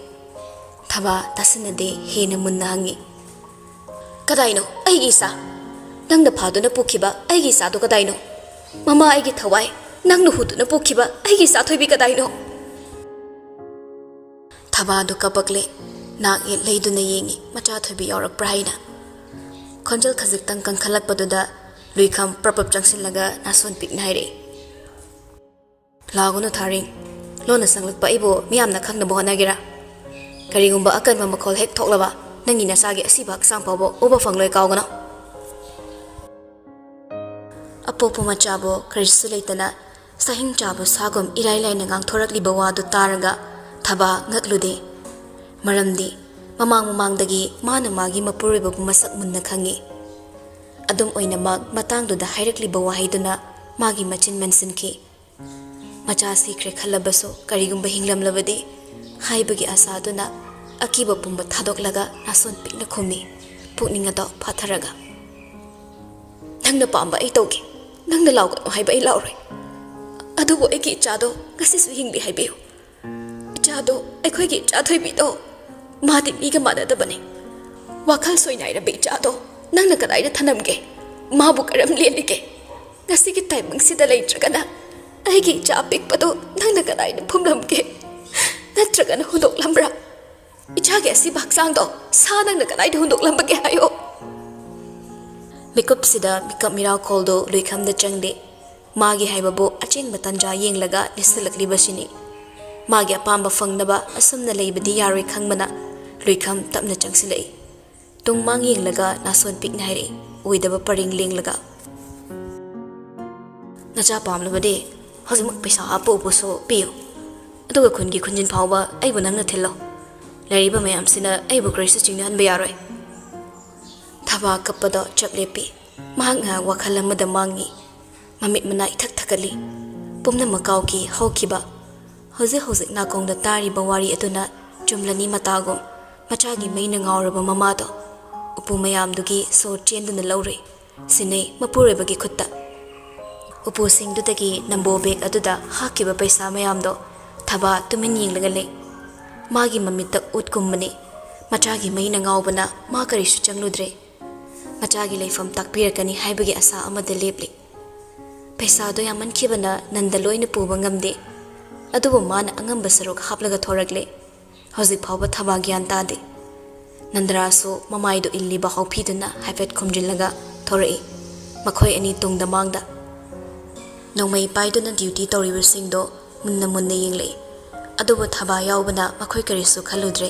ꯊꯕꯥ ꯇꯥꯁꯤꯟꯅꯗꯦ, ꯍꯦꯟꯅ ꯃꯨꯟꯅ ꯍꯪꯉꯤ, "ꯀꯗꯥꯏꯅꯣ ꯑꯩꯒꯤ ꯏꯆꯥ? ꯅꯪꯅ ꯐꯥꯗꯨꯅ ꯄꯨꯈꯤꯕ ꯑꯩꯒꯤ ꯏꯆꯥꯗꯣ ꯀꯗꯥꯏꯅꯣ? ꯃꯃꯥ ꯑꯩꯒꯤ ꯊꯋꯥꯏ, ꯅꯪꯅ ꯍꯨꯗꯨꯅ ꯄꯨꯈꯤꯕ ꯑꯩꯒꯤ ꯏꯆꯥ ꯊꯣꯏꯕꯤ ꯀꯗꯥꯏꯅꯣ?" ꯊꯕꯥꯗꯨ ꯀꯞꯄꯛꯂꯦ꯫ ꯅꯥꯛ ꯌꯦꯠ ꯂꯩꯗꯨꯅ ꯌꯦꯡꯉꯤ, ꯃꯆꯥ ꯊꯣꯏꯕꯤ ꯌꯥꯎꯔꯛꯄ꯭ꯔꯥ ꯍꯥꯏꯅ꯫ ꯈꯣꯟꯖꯦꯜ ꯈꯖꯤꯛꯇꯪ ꯀꯟꯈꯠꯂꯛꯄꯗꯨꯗ ꯂꯨꯏꯈꯝ ꯄ꯭ꯔꯞ ꯄ꯭ꯔꯞ ꯆꯪꯁꯤꯜꯂꯒ ꯅꯥꯁꯣꯟ ꯄꯤꯛꯅ ꯍꯥꯏꯔꯛꯏ, "ꯂꯥꯎꯒꯅꯨ ꯊꯥꯔꯤꯡ꯫ ꯂꯣꯟꯅ ꯆꯪꯂꯛꯄ ꯑꯩꯕꯨ ꯃꯤꯌꯥꯝꯅ ꯈꯪꯅꯕ ꯍꯣꯠꯅꯒꯦꯔꯥ? ꯀꯔꯤꯒꯨꯝꯕ ꯑꯀꯟꯕ ꯃꯈꯣꯜ ꯍꯦꯛ ꯊꯣꯛꯂꯕ, ꯅꯪꯒꯤ ꯅꯆꯥꯒꯤ ꯑꯁꯤꯕ ꯍꯛꯆꯥꯡ ꯐꯥꯎꯕ ꯎꯕ ꯐꯪꯂꯣꯏ, ꯀꯥꯎꯒꯅꯨ꯫" ꯄꯣꯛꯄ ꯃꯆꯥꯕꯨ ꯀꯔꯤꯁꯨ ꯂꯩꯇꯅ ꯁꯥꯍꯤꯡ ꯆꯥꯕ ꯁꯥꯒꯨꯝ ꯏꯔꯥꯏ ꯂꯥꯏꯅ ꯉꯥꯡꯊꯣꯔꯛꯂꯤꯕ ꯋꯥꯗꯨ ꯇꯥꯔꯒ ꯊꯕꯥ ꯉꯛꯂꯨꯗꯦ꯫ ꯃꯔꯝꯗꯤ ꯃꯃꯥꯡ ꯃꯃꯥꯡꯗꯒꯤ ꯃꯥꯅ ꯃꯥꯒꯤ ꯃꯄꯨꯔꯣꯏꯕꯕꯨ ꯃꯁꯛ ꯃꯨꯟꯅ ꯈꯪꯏ꯫ ꯑꯗꯨꯝ ꯑꯣꯏꯅꯃꯛ ꯃꯇꯥꯡꯗꯨꯗ ꯍꯥꯏꯔꯛꯂꯤꯕ ꯋꯥꯍꯩꯗꯨꯅ ꯃꯥꯒꯤ ꯃꯆꯤꯟ ꯃꯟꯁꯤꯟꯈꯤ꯫ ꯃꯆꯥ ꯁꯤꯈ꯭ꯔꯦ ꯈꯜꯂꯕꯁꯨ ꯀꯔꯤꯒꯨꯝꯕ ꯍꯤꯡꯂꯝꯂꯕꯗꯤ ꯍꯥꯏꯕꯒꯤ ꯑꯁꯥꯗꯨꯅ ꯑꯀꯤꯕ ꯄꯨꯝꯕ ꯊꯥꯗꯣꯛꯂꯒ ꯅꯥꯁꯣꯟ ꯄꯤꯛꯅ ꯈꯨꯝꯃꯤ, ꯄꯨꯛꯅꯤꯡ ꯑꯗꯣ ꯐꯥꯊꯔꯒ꯫ "ꯅꯪꯅ ꯄꯥꯝꯕ ꯑꯩ ꯇꯧꯒꯦ, ꯅꯪꯅ ꯂꯥꯎꯒꯅꯨ ꯍꯥꯏꯕ ꯑꯩ ꯂꯥꯎꯔꯣꯏ꯫ ꯑꯗꯨꯕꯨ ꯑꯩꯒꯤ ꯏꯆꯥꯗꯣ ꯉꯁꯤꯁꯨ ꯍꯤꯡꯂꯤ ꯍꯥꯏꯕꯤꯌꯨ꯫ ꯏꯆꯥꯗꯣ, ꯑꯩꯈꯣꯏꯒꯤ ꯏꯆꯥ ꯊꯣꯏꯕꯤꯗꯣ, ꯃꯥꯗꯤ ꯃꯤꯒ ꯃꯥꯟꯅꯗꯕꯅꯤ꯫ ꯋꯥꯈꯜ ꯁꯣꯏꯅꯥꯏꯔꯕ ꯏꯆꯥꯗꯣ ꯅꯪꯅ ꯀꯗꯥꯏꯗ ꯊꯅꯝꯒꯦ? ꯃꯥꯕꯨ ꯀꯔꯝ ꯂꯦꯜꯂꯤꯒꯦ? ꯉꯁꯤꯒꯤ ꯇꯥꯏꯕꯪꯁꯤꯗ ꯂꯩꯇ꯭ꯔꯒꯅ ꯑꯩꯒꯤ ꯏꯆꯥ ꯑꯄꯤꯛꯄꯗꯣ ꯅꯪꯅ ꯀꯗꯥꯏꯗ ꯐꯨꯝꯂꯝꯒꯦ? ꯅꯠꯇ꯭ꯔꯒꯅ ꯍꯨꯟꯗꯣꯛꯂꯝꯕ꯭ꯔꯥ? ꯏꯆꯥꯒꯤ ꯑꯁꯤꯕ ꯍꯛꯆꯥꯡꯗꯣ ꯁꯥ ꯅꯪꯅ ꯀꯗꯥꯏꯗ ꯍꯨꯟꯗꯣꯛꯂꯝꯕꯒꯦ ꯍꯥꯏꯌꯣ?" ꯃꯤꯀꯨꯞꯁꯤꯗ ꯃꯤꯀꯞ ꯃꯤꯔꯥꯎꯈꯣꯜꯗꯨ ꯂꯨꯏꯈꯝꯗ ꯆꯪꯗꯦ꯫ ꯃꯥꯒꯤ ꯍꯥꯏꯕꯕꯨ ꯑꯆꯦꯟꯕ ꯇꯥꯟꯖꯥ ꯌꯦꯡꯂꯒ ꯂꯤꯠꯁꯤꯜꯂꯛꯂꯤꯕꯁꯤꯅꯤ꯫ ꯃꯥꯒꯤ ꯑꯄꯥꯝꯕ ꯐꯪꯅꯕ ꯑꯁꯨꯝꯅ ꯂꯩꯕꯗꯤ ꯌꯥꯔꯣꯏ ꯈꯪꯕꯅ ꯂꯨꯏꯈꯝ ꯇꯞꯅ ꯆꯪꯁꯤꯜꯂꯛꯏ꯫ ꯇꯨꯡ ꯃꯥꯡ ꯌꯦꯡꯂꯒ ꯅꯥꯁꯣꯟ ꯄꯤꯛꯅ ꯍꯥꯏꯔꯛꯏ, ꯑꯣꯏꯗꯕ ꯄꯔꯦꯡ ꯂꯦꯡꯂꯒ꯫ "ꯅꯆꯥ ꯄꯥꯝꯂꯕꯗꯤ ꯍꯧꯖꯤꯛꯃꯛ ꯄꯩꯁꯥ ꯍꯥꯞꯄ ꯎꯄꯨꯁꯨ ꯄꯤꯌꯨ꯫ ꯑꯗꯨꯒ ꯈꯨꯟꯒꯤ ꯈꯨꯟꯖꯤꯟ ꯐꯥꯎꯕ ꯑꯩꯕꯨ ꯅꯪꯅ ꯊꯤꯜꯂꯣ꯫ ꯂꯩꯔꯤꯕ ꯃꯌꯥꯝꯁꯤꯅ ꯑꯩꯕꯨ ꯀꯔꯤꯁꯨ ꯆꯤꯡꯅꯍꯟꯕ ꯌꯥꯔꯣꯏ꯫" ꯊꯕꯥ ꯀꯞꯄꯗꯣ ꯆꯞ ꯂꯦꯞꯄꯤ꯫ ꯃꯍꯥꯛ ꯉꯥꯏꯍꯥꯛ ꯋꯥꯈꯜ ꯑꯃꯗ ꯃꯥꯡꯉꯤ꯫ ꯃꯃꯤꯠ ꯃꯅꯥ ꯏꯊꯛ ꯊꯛꯀꯠꯂꯤ꯫ ꯄꯨꯝꯅꯃꯛ ꯀꯥꯎꯈꯤ ꯍꯧꯈꯤꯕ꯫ ꯍꯧꯖꯤꯛ ꯍꯧꯖꯤꯛ ꯅꯥꯀꯣꯡꯗ ꯇꯥꯔꯤꯕ ꯋꯥꯔꯤ ꯑꯗꯨꯅ ꯆꯨꯝꯂꯅꯤ ꯃꯇꯥꯒꯨꯝ꯫ ꯃꯆꯥꯒꯤ ꯃꯩꯅ ꯉꯥꯎꯔꯕ ꯃꯃꯥꯗꯣ ꯎꯄꯨ ꯃꯌꯥꯝꯗꯨꯒꯤ ꯁꯣꯔ ꯆꯦꯟꯗꯨꯅ ꯂꯧꯔꯨꯏ꯫ ꯁꯤꯟꯅꯩ ꯃꯄꯨꯔꯣꯏꯕꯒꯤ ꯈꯨꯠꯇ꯫ ꯎꯄꯨꯁꯤꯡꯗꯨꯗꯒꯤ ꯅꯝꯕꯣ ꯕꯦꯒ ꯑꯗꯨꯗ ꯍꯥꯞꯈꯤꯕ ꯄꯩꯁꯥ ꯃꯌꯥꯝꯗꯣ ꯊꯕꯥ ꯇꯨꯃꯤꯟ ꯌꯦꯡꯂꯒ ꯂꯩ꯫ ꯃꯥꯒꯤ ꯃꯃꯤꯠꯇ ꯎꯠ ꯀꯨꯝꯕꯅꯤ꯫ ꯃꯆꯥꯒꯤ ꯃꯩꯅ ꯉꯥꯎꯕꯅ ꯃꯥ ꯀꯔꯤꯁꯨ ꯆꯪꯂꯨꯗ꯭ꯔꯦ꯫ ꯃꯆꯥꯒꯤ ꯂꯩꯐꯝ ꯇꯥꯛꯄꯤꯔꯛꯀꯅꯤ ꯍꯥꯏꯕꯒꯤ ꯑꯁꯥ ꯑꯃꯗ ꯂꯦꯞꯂꯤ꯫ ꯄꯩꯁꯥꯗꯣ ꯌꯥꯝꯃꯟꯈꯤꯕꯅ ꯅꯟꯗ ꯂꯣꯏꯅ ꯄꯨꯕ ꯉꯝꯗꯦ꯫ ꯑꯗꯨꯕꯨ ꯃꯥꯅ ꯑꯉꯝꯕ ꯁꯔꯨꯛ ꯍꯥꯞꯂꯒ ꯊꯣꯔꯛꯂꯦ꯫ ꯍꯧꯖꯤꯛ ꯐꯥꯎꯕ ꯊꯕꯥ ꯒ꯭ꯌꯥꯟ ꯇꯥꯗꯦ꯫ ꯅꯟꯗꯔꯥꯁꯨ ꯃꯃꯥꯏꯗꯨ ꯏꯜꯂꯤꯕ ꯍꯥꯎꯐꯤꯗꯨꯅ ꯍꯥꯏꯐꯦꯠ ꯈꯨꯝꯖꯤꯜꯂꯒ ꯊꯣꯔꯛꯏ꯫ ꯃꯈꯣꯏ ꯑꯅꯤ ꯇꯨꯡꯗ ꯃꯥꯡꯗ꯫ ꯅꯣꯡꯃꯩ ꯄꯥꯏꯗꯨꯅ ꯗ꯭ꯌꯨꯇꯤ ꯇꯧꯔꯤꯕꯁꯤꯡꯗꯣ ꯃꯨꯟꯅ ꯃꯨꯟꯅ ꯌꯦꯡꯂꯛꯏ꯫ ꯑꯗꯨꯕꯨ ꯊꯕꯥ ꯌꯥꯎꯕꯅ ꯃꯈꯣꯏ ꯀꯔꯤꯁꯨ ꯈꯜꯂꯨꯗ꯭ꯔꯦ꯫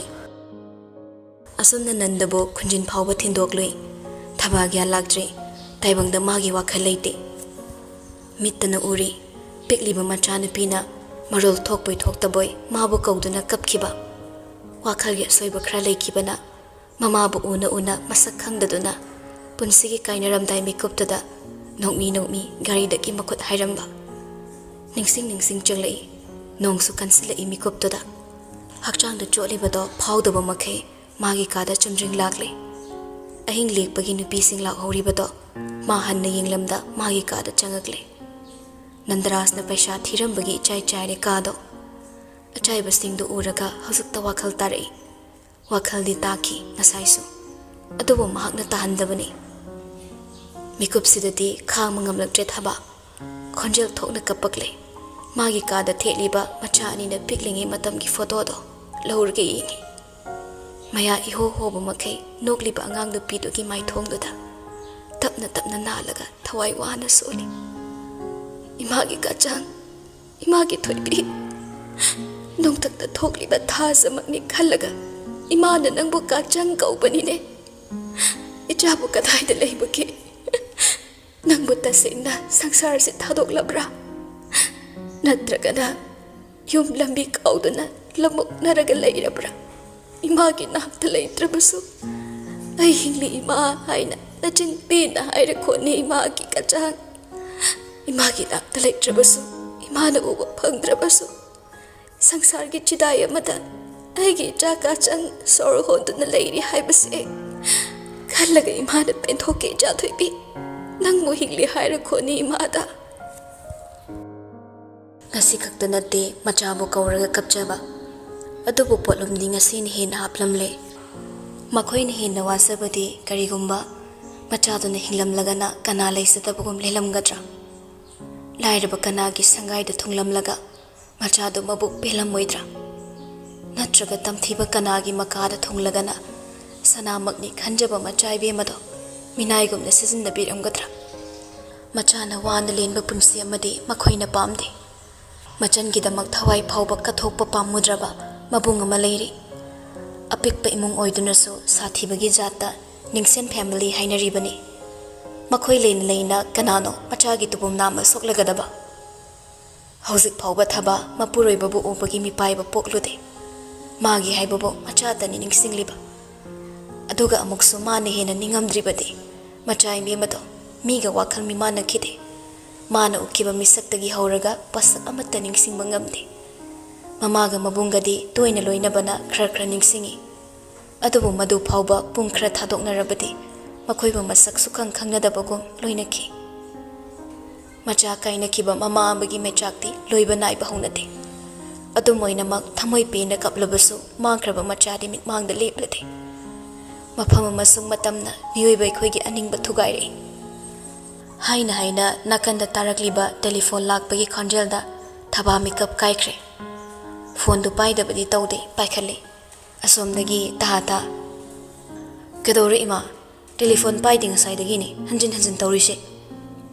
ꯑꯁꯨꯝꯅ ꯅꯟꯗꯕꯨ ꯈꯨꯟꯖꯤꯟ ꯐꯥꯎꯕ ꯊꯤꯟꯗꯣꯛꯂꯨꯏ꯫ ꯊꯕꯥ ꯒ꯭ꯌꯥꯟ ꯂꯥꯛꯇ꯭ꯔꯤ꯫ ꯇꯥꯏꯕꯪꯗ ꯃꯥꯒꯤ ꯋꯥꯈꯜ ꯂꯩꯇꯦ꯫ ꯃꯤꯠꯇꯅ ꯎꯔꯤ, ꯄꯤꯛꯂꯤꯕ ꯃꯆꯥꯅꯨꯄꯤꯅ ꯃꯔꯣꯜ ꯊꯣꯛꯄꯣꯏ ꯊꯣꯛꯇꯕꯣꯏ ꯃꯥꯕꯨ ꯀꯧꯗꯨꯅ ꯀꯞꯈꯤꯕ꯫ ꯋꯥꯈꯜꯒꯤ ꯑꯁꯣꯏꯕ ꯈꯔ ꯂꯩꯈꯤꯕꯅ ꯃꯃꯥꯕꯨ ꯎꯅ ꯎꯅ ꯃꯁꯛ ꯈꯪꯗꯗꯨꯅ ꯄꯨꯟꯁꯤꯒꯤ ꯀꯥꯏꯅꯔꯝꯗꯥꯏ ꯃꯤꯀꯨꯞꯇꯨꯗ ꯅꯣꯛꯃꯤ ꯅꯣꯛꯃꯤ ꯒꯥꯔꯤꯗꯒꯤ ꯃꯈꯨꯠ ꯍꯥꯏꯔꯝꯕ꯫ ꯅꯤꯡꯁꯤꯡ ꯅꯤꯡꯁꯤꯡ ꯆꯪꯂꯛꯏ, ꯅꯣꯡꯁꯨ ꯀꯟꯁꯤꯜꯂꯛꯏ ꯃꯤꯀꯨꯞꯇꯨꯗ꯫ ꯍꯛꯆꯥꯡꯗ ꯆꯣꯠꯂꯤꯕꯗꯣ ꯐꯥꯎꯗꯕ ꯃꯈꯩ ꯃꯥꯒꯤ ꯀꯥꯗ ꯆꯨꯝꯗ꯭ꯔꯤꯡ ꯂꯥꯛꯂꯦ꯫ ꯑꯍꯤꯡ ꯂꯦꯛꯄꯒꯤ ꯅꯨꯄꯤꯁꯤꯡ ꯂꯥꯛꯍꯧꯔꯤꯕꯗꯣ ꯃꯥ ꯍꯟꯅ ꯌꯦꯡꯂꯝꯗ ꯃꯥꯒꯤ ꯀꯥꯗ ꯆꯪꯉꯛꯂꯦ꯫ ꯅꯟꯗꯔꯥꯖꯅ ꯄꯩꯁꯥ ꯊꯤꯔꯝꯕꯒꯤ ꯏꯆꯥꯏ ꯆꯥꯏꯔꯦ ꯀꯥꯗꯣ꯫ ꯑꯆꯥꯏꯕꯁꯤꯡꯗꯨ ꯎꯔꯒ ꯍꯧꯖꯤꯛꯇ ꯋꯥꯈꯜ ꯇꯥꯔꯛꯏ꯫ ꯋꯥꯈꯜꯗꯤ ꯇꯥꯈꯤ ꯉꯁꯥꯏꯁꯨ, ꯑꯗꯨꯕꯨ ꯃꯍꯥꯛꯅ ꯇꯥꯍꯟꯗꯕꯅꯤ꯫ ꯃꯤꯀꯨꯞꯁꯤꯗꯗꯤ ꯈꯥꯡꯕ ꯉꯝꯂꯛꯇ꯭ꯔꯦ ꯊꯕꯥ꯫ ꯈꯣꯟꯖꯦꯜ ꯊꯣꯛꯅ ꯀꯞꯄꯛꯂꯦ꯫ ꯃꯥꯒꯤ ꯀꯥꯗ ꯊꯦꯠꯂꯤꯕ ꯃꯆꯥ ꯑꯅꯤꯅ ꯄꯤꯛꯂꯤꯉꯩ ꯃꯇꯝꯒꯤ ꯐꯣꯇꯣꯗꯣ ꯂꯧꯔꯒ ꯌꯦꯡꯉꯤ꯫ ꯃꯌꯥ ꯏꯍꯣ ꯍꯣꯕ ꯃꯈꯩ ꯅꯣꯛꯂꯤꯕ ꯑꯉꯥꯡ ꯅꯨꯄꯤꯗꯨꯒꯤ ꯃꯥꯏꯊꯣꯡꯗꯨꯗ ꯇꯞꯅ ꯇꯞꯅ ꯅꯥꯜꯂꯒ ꯊꯋꯥꯏ ꯋꯥꯅ ꯁꯣꯜꯂꯤ꯫ "ꯏꯃꯥꯒꯤ ꯀꯥꯆꯥꯡ, ꯏꯃꯥꯒꯤ ꯊꯣꯏꯕꯤ, ꯅꯣꯡꯊꯛꯇ ꯊꯣꯛꯂꯤꯕ ꯊꯥꯖꯃꯛꯅꯤ ꯈꯜꯂꯒ ꯏꯃꯥꯅ ꯅꯪꯕꯨ ꯀꯥꯆꯥꯡ ꯀꯧꯕꯅꯤꯅꯦ꯫ ꯏꯆꯥꯕꯨ ꯀꯗꯥꯏꯗ ꯂꯩꯕꯒꯦ? ꯅꯪꯕꯨ ꯇꯁꯦꯡꯅ ꯁꯪꯁꯥꯔꯁꯤ ꯊꯥꯗꯣꯛꯂꯕ꯭ꯔꯥ? ꯅꯠꯇ꯭ꯔꯒꯅ ꯌꯨꯝ ꯂꯝꯕꯤ ꯀꯥꯎꯗꯨꯅ ꯂꯝꯃꯣꯛꯅꯔꯒ ꯂꯩꯔꯕ꯭ꯔꯥ? ꯏꯃꯥꯒꯤ ꯅꯥꯛꯇ ꯂꯩꯇ꯭ꯔꯕꯁꯨ ꯑꯩ ꯍꯤꯡꯂꯤ ꯏꯃꯥ ꯍꯥꯏꯅ ꯅꯆꯤꯟ ꯄꯦꯟꯅ ꯍꯥꯏꯔꯈꯣꯅꯦ ꯏꯃꯥꯒꯤ ꯀꯆꯥꯡ꯫ ꯏꯃꯥꯒꯤ ꯅꯥꯛꯇ ꯂꯩꯇ꯭ꯔꯕꯁꯨ, ꯏꯃꯥꯅ ꯎꯕ ꯐꯪꯗ꯭ꯔꯕꯁꯨ, ꯁꯪꯁꯥꯔꯒꯤ ꯆꯤꯗꯥꯏ ꯑꯃꯗ ꯑꯩꯒꯤ ꯏꯆꯥ ꯀꯥꯆꯥꯡ ꯁꯣꯔ ꯍꯣꯟꯗꯨꯅ ꯂꯩꯔꯤ ꯍꯥꯏꯕꯁꯦ ꯈꯜꯂꯒ ꯏꯃꯥꯅ ꯄꯦꯟꯊꯣꯛꯀꯦ ꯏꯆꯥ ꯊꯣꯏꯕꯤ꯫ ꯅꯪꯕꯨ ꯍꯤꯡꯂꯤ ꯍꯥꯏꯔꯈꯣꯅꯦ ꯏꯃꯥꯗ꯫" ꯉꯁꯤ ꯈꯛꯇ ꯅꯠꯇꯦ ꯃꯆꯥꯕꯨ ꯀꯧꯔꯒ ꯀꯞꯆꯕ, ꯑꯗꯨꯕꯨ ꯄꯣꯠꯂꯨꯝꯗꯤ ꯉꯁꯤꯅ ꯍꯦꯟꯅ ꯍꯥꯞꯂꯝꯂꯦ꯫ ꯃꯈꯣꯏꯅ ꯍꯦꯟꯅ ꯋꯥꯖꯕꯗꯤ ꯀꯔꯤꯒꯨꯝꯕ ꯃꯆꯥꯗꯨꯅ ꯍꯤꯡꯂꯝꯂꯒꯅ ꯀꯅꯥ ꯂꯩꯖꯗꯕꯒꯨꯝ ꯂꯦꯜꯂꯝꯒꯗ꯭ꯔꯥ? ꯂꯥꯏꯔꯕ ꯀꯅꯥꯒꯤ ꯁꯪꯒꯥꯏꯗ ꯊꯨꯡꯂꯝꯂꯒ ꯃꯆꯥꯗꯨ ꯃꯕꯨꯛ ꯄꯦꯜꯂꯝꯃꯣꯏꯗ꯭ꯔꯥ? ꯅꯠꯇ꯭ꯔꯒ ꯇꯝꯊꯤꯕ ꯀꯅꯥꯒꯤ ꯃꯀꯥꯗ ꯊꯨꯡꯂꯒꯅ ꯁꯅꯥꯃꯛꯅꯤ ꯈꯟꯖꯕ ꯃꯆꯥ ꯏꯕꯦꯝꯃꯗꯣ ꯃꯤꯅꯥꯏꯒꯨꯝꯅ ꯁꯤꯖꯤꯟꯅꯕꯤꯔꯝꯒꯗ꯭ꯔꯥ? ꯃꯆꯥꯅ ꯋꯥꯅ ꯂꯦꯟꯕ ꯄꯨꯟꯁꯤ ꯑꯃꯗꯤ ꯃꯈꯣꯏꯅ ꯄꯥꯝꯗꯦ꯫ ꯃꯆꯟꯒꯤꯗꯃꯛ ꯊꯋꯥꯏ ꯐꯥꯎꯕ ꯀꯠꯊꯣꯛꯄ ꯄꯥꯝꯃꯨꯗ꯭ꯔꯕ ꯃꯕꯨꯡ ꯑꯃ ꯂꯩꯔꯤ꯫ ꯑꯄꯤꯛꯄ ꯏꯃꯨꯡ ꯑꯣꯏꯗꯨꯅꯁꯨ ꯁꯥꯊꯤꯕꯒꯤ ꯖꯥꯠꯇ ꯅꯤꯡꯁꯦꯟ ꯐꯦꯃꯤꯂꯤ ꯍꯥꯏꯅꯔꯤꯕꯅꯤ꯫ ꯃꯈꯣꯏ ꯂꯩꯅ ꯂꯩꯅ ꯀꯅꯥꯅꯣ ꯃꯆꯥꯒꯤ ꯇꯨꯄꯨꯝ ꯅꯥꯝꯃ ꯁꯣꯛꯂꯒꯗꯕ? ꯍꯧꯖꯤꯛ ꯐꯥꯎꯕ ꯊꯕꯥ ꯃꯄꯨꯔꯣꯏꯕꯕꯨ ꯎꯕꯒꯤ ꯃꯤꯄꯥꯏꯕ ꯄꯣꯛꯂꯨꯗꯦ꯫ ꯃꯥꯒꯤ ꯍꯥꯏꯕꯕꯨ ꯃꯆꯥꯇꯅꯤ ꯅꯤꯡꯁꯤꯡꯂꯤꯕ꯫ ꯑꯗꯨꯒ ꯑꯃꯨꯛꯁꯨ ꯃꯥꯅ ꯍꯦꯟꯅ ꯅꯤꯡꯉꯝꯗ꯭ꯔꯤꯕꯗꯤ ꯃꯆꯥ ꯏꯕꯦꯝꯃꯗꯣ ꯃꯤꯒ ꯋꯥꯈꯜ ꯃꯤꯃꯥꯟꯅꯈꯤꯗꯦ꯫ ꯃꯥꯅ ꯎꯈꯤꯕ ꯃꯤꯁꯛꯇꯒꯤ ꯍꯧꯔꯒ ꯄꯣꯠꯁꯛ ꯑꯃꯠꯇ ꯅꯤꯡꯁꯤꯡꯕ ꯉꯝꯗꯦ꯫ ꯃꯃꯥꯒ ꯃꯕꯨꯡꯒꯗꯤ ꯇꯣꯏꯅ ꯂꯣꯏꯅꯕꯅ ꯈꯔ ꯈꯔ ꯅꯤꯡꯁꯤꯡꯏ꯫ ꯑꯗꯨꯕꯨ ꯃꯗꯨ ꯐꯥꯎꯕ ꯄꯨꯡ ꯈꯔ ꯊꯥꯗꯣꯛꯅꯔꯕꯗꯤ ꯃꯈꯣꯏꯕꯨ ꯃꯁꯛ ꯁꯨꯈꯪ ꯈꯪꯅꯗꯕꯒꯨꯝ ꯂꯣꯏꯅꯈꯤ꯫ ꯃꯆꯥ ꯀꯥꯏꯅꯈꯤꯕ ꯃꯃꯥ ꯑꯃꯒꯤ ꯃꯩꯆꯥꯛꯇꯤ ꯂꯣꯏꯕ ꯅꯥꯏꯕ ꯍꯧꯅꯗꯦ꯫ ꯑꯗꯨꯝ ꯑꯣꯏꯅꯃꯛ ꯊꯃꯣꯏ ꯄꯦꯟꯅ ꯀꯞꯂꯕꯁꯨ ꯃꯥꯡꯈ꯭ꯔꯕ ꯃꯆꯥꯗꯤ ꯃꯤꯠꯃꯥꯡꯗ ꯂꯦꯞꯂꯗꯦ꯫ ꯃꯐꯝ ꯑꯃꯁꯨꯡ ꯃꯇꯝꯅ ꯃꯤꯑꯣꯏꯕ ꯑꯩꯈꯣꯏꯒꯤ ꯑꯅꯤꯡꯕ ꯊꯨꯒꯥꯏꯔꯛꯏ꯫ ꯍꯥꯏꯅ ꯍꯥꯏꯅ ꯅꯥꯀꯟꯗ ꯇꯥꯔꯛꯂꯤꯕ ꯇꯦꯂꯤꯐꯣꯟ ꯂꯥꯛꯄꯒꯤ ꯈꯣꯟꯖꯦꯜꯗ ꯊꯕꯥ ꯃꯤꯀꯞ ꯀꯥꯏꯈ꯭ꯔꯦ꯫ ꯐꯣꯟꯗꯨ ꯄꯥꯏꯗꯕꯗꯤ ꯇꯧꯗꯦ, ꯄꯥꯏꯈꯠꯂꯤ꯫ ꯑꯁꯣꯝꯗꯒꯤ ꯇꯥ ꯇꯥ, "ꯀꯩꯗꯧꯔꯦ ꯏꯃꯥ? ꯇꯦꯂꯤꯐꯣꯟ ꯄꯥꯏꯗꯦ ꯉꯁꯥꯏꯗꯒꯤꯅꯦ, ꯍꯟꯖꯤꯟ ꯍꯟꯖꯤꯟ ꯇꯧꯔꯤꯁꯦ?"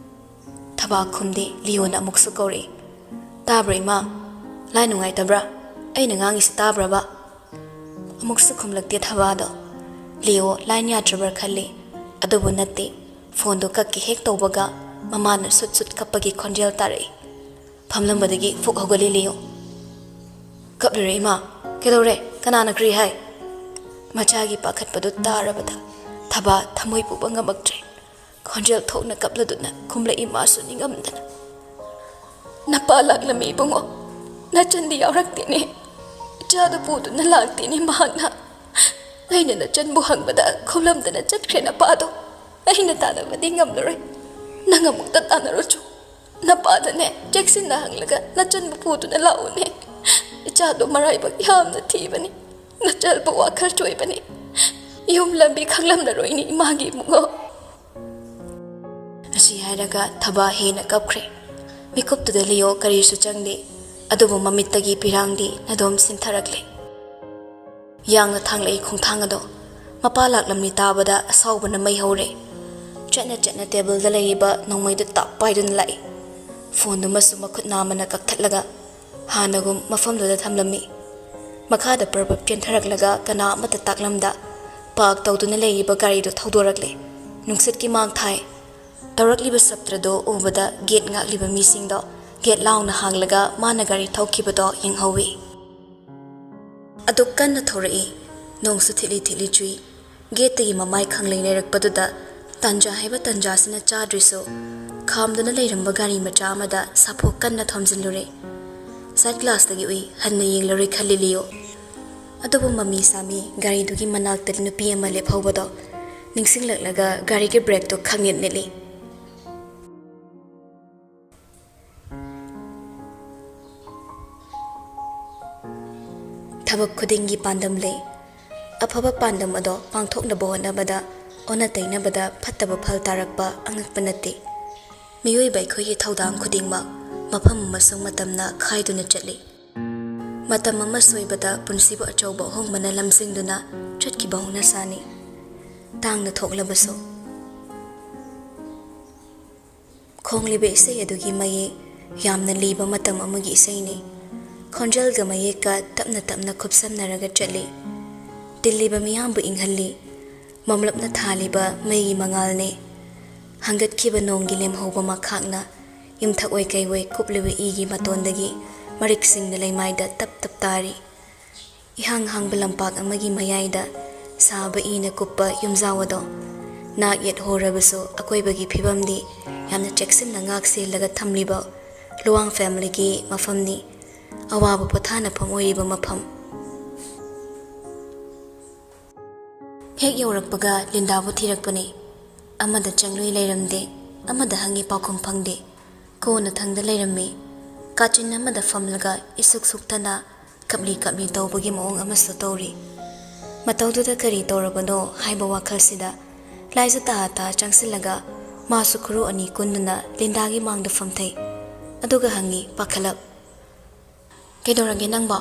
ꯊꯕꯥ ꯈꯨꯝꯗꯦ꯫ ꯂꯤꯌꯣꯅ ꯑꯃꯨꯛꯁꯨ ꯀꯧꯔꯛꯏ, "ꯇꯥꯕ꯭ꯔꯥ ꯏꯃꯥ? ꯂꯥꯏ ꯅꯨꯡꯉꯥꯏꯇꯕ꯭ꯔꯥ? ꯑꯩꯅ ꯉꯥꯡꯉꯤꯁꯤ ꯇꯥꯕ꯭ꯔꯕ?" ꯑꯃꯨꯛꯁꯨ ꯈꯨꯝꯂꯛꯇꯦ ꯊꯕꯥꯗꯣ꯫ ꯂꯤꯌꯣ ꯂꯥꯏꯟ ꯌꯥꯗ꯭ꯔꯕ꯭ꯔꯥ ꯈꯜꯂꯤ, ꯑꯗꯨꯕꯨ ꯅꯠꯇꯦ꯫ ꯐꯣꯟꯗꯣ ꯀꯛꯀꯦ ꯍꯦꯛ ꯇꯧꯕꯒ ꯃꯃꯥꯅ ꯁꯨꯠ ꯁꯨꯠ ꯀꯞꯄꯒꯤ ꯈꯣꯟꯖꯦꯜ ꯇꯥꯔꯛꯏ꯫ ꯐꯝꯂꯝꯕꯗꯒꯤ ꯐꯨꯛ ꯍꯧꯒꯠꯂꯤ ꯂꯤꯌꯣ꯫ "ꯀꯞꯂꯤꯔꯦ ꯏꯃꯥ? ꯀꯩꯗꯧꯔꯦ? ꯀꯅꯥꯅ ꯀꯔꯤ ꯍꯥꯏ?" ꯃꯆꯥꯒꯤ ꯄꯥꯈꯠꯄꯗꯨ ꯇꯥꯔꯕꯗ ꯊꯕꯥ ꯊꯃꯣꯏ ꯄꯨꯕ ꯉꯝꯃꯛꯇ꯭ꯔꯦ꯫ ꯈꯣꯟꯖꯦꯜ ꯊꯣꯛꯅ ꯀꯞꯂꯗꯨꯅ ꯈꯨꯝꯂꯛꯏ ꯃꯥꯁꯨ ꯅꯤꯡꯉꯝꯗꯅ꯫ "ꯅꯄꯥ ꯂꯥꯛꯂꯝꯃꯤ ꯏꯕꯨꯡꯉꯣ꯫ ꯅꯆꯟꯗꯤ ꯌꯥꯎꯔꯛꯇꯦꯅꯦ꯫ ꯏꯆꯥꯗꯨ ꯄꯨꯗꯨꯅ ꯂꯥꯛꯇꯦꯅꯦ ꯃꯍꯥꯛꯅ꯫ ꯑꯩꯅ ꯅꯆꯟꯕꯨ ꯍꯪꯕꯗ ꯈꯨꯝꯂꯝꯗꯅ ꯆꯠꯈ꯭ꯔꯦ ꯅꯄꯥꯗꯣ꯫ ꯑꯩꯅ ꯇꯥꯟꯅꯕꯗꯤ ꯉꯝꯂꯔꯣꯏ꯫ ꯅꯪ ꯑꯃꯨꯛꯇ ꯇꯥꯟꯅꯔꯨꯆꯣ꯫ ꯅꯄꯥꯗꯅꯦ ꯆꯦꯛꯁꯤꯟꯅ ꯍꯪꯂꯒ ꯅꯆꯟꯕꯨ ꯄꯨꯗꯨꯅ ꯂꯥꯛꯎꯅꯦ꯫ ꯏꯆꯥꯗꯣ ꯃꯔꯥꯏꯕꯛ ꯌꯥꯝꯅ ꯊꯤꯕꯅꯤ꯫ ꯅꯆꯜꯕꯨ ꯋꯥꯈꯜ ꯆꯣꯏꯕꯅꯤ꯫ ꯌꯨꯝ ꯂꯝꯕꯤ ꯈꯪꯂꯝꯂꯔꯣꯏꯅꯦ ꯏꯃꯥꯒꯤ ꯏꯕꯨꯡꯉꯣ꯫" ꯑꯁꯤ ꯍꯥꯏꯔꯒ ꯊꯕꯥ ꯍꯦꯟꯅ ꯀꯞꯈ꯭ꯔꯦ꯫ ꯃꯤꯀꯨꯞꯇꯨꯗ ꯂꯤꯌꯣ ꯀꯔꯤꯁꯨ ꯆꯪꯗꯦ, ꯑꯗꯨꯕꯨ ꯃꯃꯤꯠꯇꯒꯤ ꯄꯤꯔꯥꯡꯗꯤ ꯅꯥꯗꯣꯝ ꯁꯤꯟꯊꯔꯛꯂꯦ꯫ ꯌꯥꯡꯅ ꯊꯥꯡꯂꯛꯏ ꯈꯣꯡꯊꯥꯡ ꯑꯗꯣ꯫ ꯃꯄꯥ ꯂꯥꯛꯂꯝꯃꯤ ꯇꯥꯕꯗ ꯑꯁꯥꯎꯕꯅ ꯃꯩ ꯍꯧꯔꯦ꯫ ꯆꯠꯅ ꯆꯠꯅ ꯇꯦꯕꯜꯗ ꯂꯩꯔꯤꯕ ꯅꯣꯡꯃꯩꯗꯨ ꯇꯥꯞ ꯄꯥꯏꯗꯨꯅ ꯂꯥꯛꯏ꯫ ꯐꯣꯟꯗꯨꯃꯁꯨ ꯃꯈꯨꯠ ꯅꯥꯝꯃꯅ ꯀꯛꯊꯠꯂꯒ ꯍꯥꯟꯅꯒꯨꯝ ꯃꯐꯝꯗꯨꯗ ꯊꯝꯂꯝꯃꯤ꯫ ꯃꯈꯥꯗ ꯄ꯭ꯔꯞ ꯄ꯭ꯔꯞ ꯆꯦꯟꯊꯔꯛꯂꯒ ꯀꯅꯥ ꯑꯃꯠꯇ ꯇꯥꯛꯂꯝꯗ ꯄꯥꯔꯛ ꯇꯧꯗꯨꯅ ꯂꯩꯔꯤꯕ ꯒꯥꯔꯤꯗꯨ ꯊꯧꯗꯣꯔꯛꯂꯦ꯫ ꯅꯨꯡꯁꯤꯠꯀꯤ ꯃꯥꯡ ꯊꯥꯏ꯫ ꯇꯧꯔꯛꯂꯤꯕ ꯁꯞꯇ꯭ꯔꯗꯣ ꯎꯕꯗ ꯒꯦꯠ ꯉꯥꯛꯂꯤꯕ ꯃꯤꯁꯤꯡꯗꯣ ꯒꯦꯠ ꯂꯥꯎꯅ ꯍꯥꯡꯂꯒ ꯃꯥꯅ ꯒꯥꯔꯤ ꯊꯧꯈꯤꯕꯗꯣ ꯌꯦꯡꯍꯧꯏ꯫ ꯑꯗꯨ ꯀꯟꯅ ꯊꯧꯔꯛꯏ꯫ ꯅꯣꯡꯁꯨ ꯊꯤꯠꯂꯤ ꯊꯤꯠꯂꯤ ꯆꯨꯏ꯫ ꯒꯦꯠꯇꯒꯤ ꯃꯃꯥꯏ ꯈꯪꯂꯩ ꯂꯩꯔꯛꯄꯗꯨꯗ ꯇꯥꯟꯖꯥ ꯍꯥꯏꯕ ꯇꯥꯟꯖꯥꯁꯤꯅ ꯆꯥꯗ꯭ꯔꯤꯁꯨ ꯈꯥꯝꯗꯨꯅ ꯂꯩꯔꯝꯕ ꯒꯥꯔꯤ ꯃꯆꯥ ꯑꯃꯗ ꯁꯥꯐꯣꯛ ꯀꯟꯅ ꯊꯣꯝꯖꯤꯜꯂꯨꯔꯦ꯫ ꯁꯥꯏꯠ ꯒ꯭ꯂꯥꯁꯇꯒꯤ ꯎꯏ, ꯍꯟꯅ ꯌꯦꯡꯂꯔꯣꯏ ꯈꯜꯂꯤ ꯂꯤꯌꯣ꯫ ꯑꯗꯨꯕꯨ ꯃꯃꯤ ꯁꯥꯃꯤ ꯒꯥꯔꯤꯗꯨꯒꯤ ꯃꯅꯥꯛꯇ ꯅꯨꯄꯤ ꯑꯃ ꯂꯦꯞꯍꯧꯕꯗꯣ ꯅꯤꯡꯁꯤꯡꯂꯛꯂꯒ ꯒꯥꯔꯤꯒꯤ ꯕ꯭ꯔꯦꯛꯇꯣ ꯈꯪꯅꯤꯠ ꯅꯤꯠꯂꯤ꯫ ꯊꯕꯛ ꯈꯨꯗꯤꯡꯒꯤ ꯄꯥꯟꯗꯝ ꯂꯩ꯫ ꯑꯐꯕ ꯄꯥꯟꯗꯝ ꯑꯗꯣ ꯄꯥꯡꯊꯣꯛꯅꯕ ꯍꯣꯠꯅꯕꯗ ꯑꯣꯟꯅ ꯇꯩꯅꯕꯗ ꯐꯠꯇꯕ ꯐꯜ ꯇꯥꯔꯛꯄ ꯑꯉꯛꯄ ꯅꯠꯇꯦ꯫ ꯃꯤꯑꯣꯏꯕ ꯑꯩꯈꯣꯏꯒꯤ ꯊꯧꯗꯥꯡ ꯈꯨꯗꯤꯡꯃꯛ ꯃꯐꯝ ꯑꯃꯁꯨꯡ ꯃꯇꯝꯅ ꯈꯥꯏꯗꯨꯅ ꯆꯠꯂꯤ꯫ ꯃꯇꯝ ꯑꯃ ꯁꯣꯏꯕꯗ ꯄꯨꯟꯁꯤꯕꯨ ꯑꯆꯧꯕ ꯑꯍꯣꯡꯕꯅ ꯂꯝꯖꯤꯡꯗꯨꯅ ꯆꯠꯈꯤꯕ ꯍꯧꯅꯁꯥꯅꯤ꯫ ꯇꯥꯡꯅ ꯊꯣꯛꯂꯕꯁꯨ꯫ ꯈꯣꯡꯂꯤꯕ ꯏꯁꯩ ꯑꯗꯨꯒꯤ ꯃꯌꯦꯛ ꯌꯥꯝꯅ ꯂꯤꯕ ꯃꯇꯝ ꯑꯃꯒꯤ ꯏꯁꯩꯅꯤ꯫ ꯈꯣꯟꯖꯦꯜꯒ ꯃꯌꯦꯛꯀ ꯇꯞꯅ ꯇꯞꯅ ꯈꯨꯞꯁꯝꯅꯔꯒ ꯆꯠꯂꯤ꯫ ꯇꯤꯜꯂꯤꯕ ꯃꯤꯌꯥꯝꯕꯨ ꯏꯪꯍꯜꯂꯤ꯫ ꯃꯝꯂꯞꯅ ꯊꯥꯜꯂꯤꯕ ꯃꯩꯒꯤ ꯃꯉꯥꯜꯅꯤ꯫ ꯍꯪꯒꯠꯈꯤꯕ ꯅꯣꯡꯒꯤ ꯂꯦꯝꯍꯧꯕ ꯃꯈꯥꯛꯅ ꯌꯨꯝꯊꯛ ꯑꯣꯏ ꯀꯩ ꯑꯣꯏ ꯀꯨꯞꯂꯤꯕ ꯏꯒꯤ ꯃꯇꯣꯟꯗꯒꯤ ꯃꯔꯤꯛꯁꯤꯡꯅ ꯂꯩꯃꯥꯏꯗ ꯇꯞ ꯇꯞ ꯇꯥꯔꯤ꯫ ꯏꯍꯥꯡ ꯍꯥꯡꯕ ꯂꯝꯄꯥꯛ ꯑꯃꯒꯤ ꯃꯌꯥꯏꯗ ꯁꯥꯕ ꯏꯅ ꯀꯨꯞꯄ ꯌꯨꯝꯖꯥꯎ ꯑꯗꯣ ꯅꯥꯛ ꯌꯦꯠ ꯍꯣꯔꯕꯁꯨ ꯑꯀꯣꯏꯕꯒꯤ ꯐꯤꯕꯝꯗꯤ ꯌꯥꯝꯅ ꯆꯦꯛꯁꯤꯟꯅ ꯉꯥꯛ ꯁꯦꯜꯂꯒ ꯊꯝꯂꯤꯕ ꯂꯨꯋꯥꯡ ꯐꯦꯃꯤꯂꯤꯒꯤ ꯃꯐꯝꯅꯤ꯫ ꯑꯋꯥꯕ ꯄꯣꯊꯥꯅꯐꯝ ꯑꯣꯏꯔꯤꯕ ꯃꯐꯝ꯫ ꯍꯦꯛ ꯌꯧꯔꯛꯄꯒ ꯂꯤꯟꯗꯥꯕꯨ ꯊꯤꯔꯛꯄꯅꯤ꯫ ꯑꯃꯗ ꯆꯪꯂꯨꯏ ꯂꯩꯔꯝꯗꯦ, ꯑꯃꯗ ꯍꯪꯉꯤ ꯄꯥꯎꯈꯨꯝ ꯐꯪꯗꯦ꯫ ꯀꯣꯟꯅ ꯊꯪꯗ ꯂꯩꯔꯝꯃꯤ꯫ ꯀꯥꯆꯤꯟ ꯑꯃꯗ ꯐꯝꯂꯒ ꯏꯁꯨꯛ ꯁꯨꯛꯇꯅ ꯀꯞꯂꯤ ꯀꯞꯂꯤ ꯇꯧꯕꯒꯤ ꯃꯑꯣꯡ ꯑꯃꯁꯨ ꯇꯧꯔꯤ꯫ ꯃꯇꯧꯗꯨꯗ ꯀꯔꯤ ꯇꯧꯔꯕꯅꯣ ꯍꯥꯏꯕ ꯋꯥꯈꯜꯁꯤꯗ ꯂꯥꯏꯖ ꯇꯥ ꯇꯥ ꯆꯪꯁꯤꯜꯂꯒ ꯃꯥꯁꯨ ꯈꯨꯔꯨ ꯑꯅꯤ ꯀꯨꯟꯗꯨꯅ ꯂꯤꯟꯗꯥꯒꯤ ꯃꯥꯡꯗ ꯐꯝꯊꯩ꯫ ꯑꯗꯨꯒ ꯍꯪꯉꯤ ꯄꯥꯈꯠꯂꯞ, "ꯀꯩꯗꯧꯔꯒꯦ ꯅꯪꯕꯣ?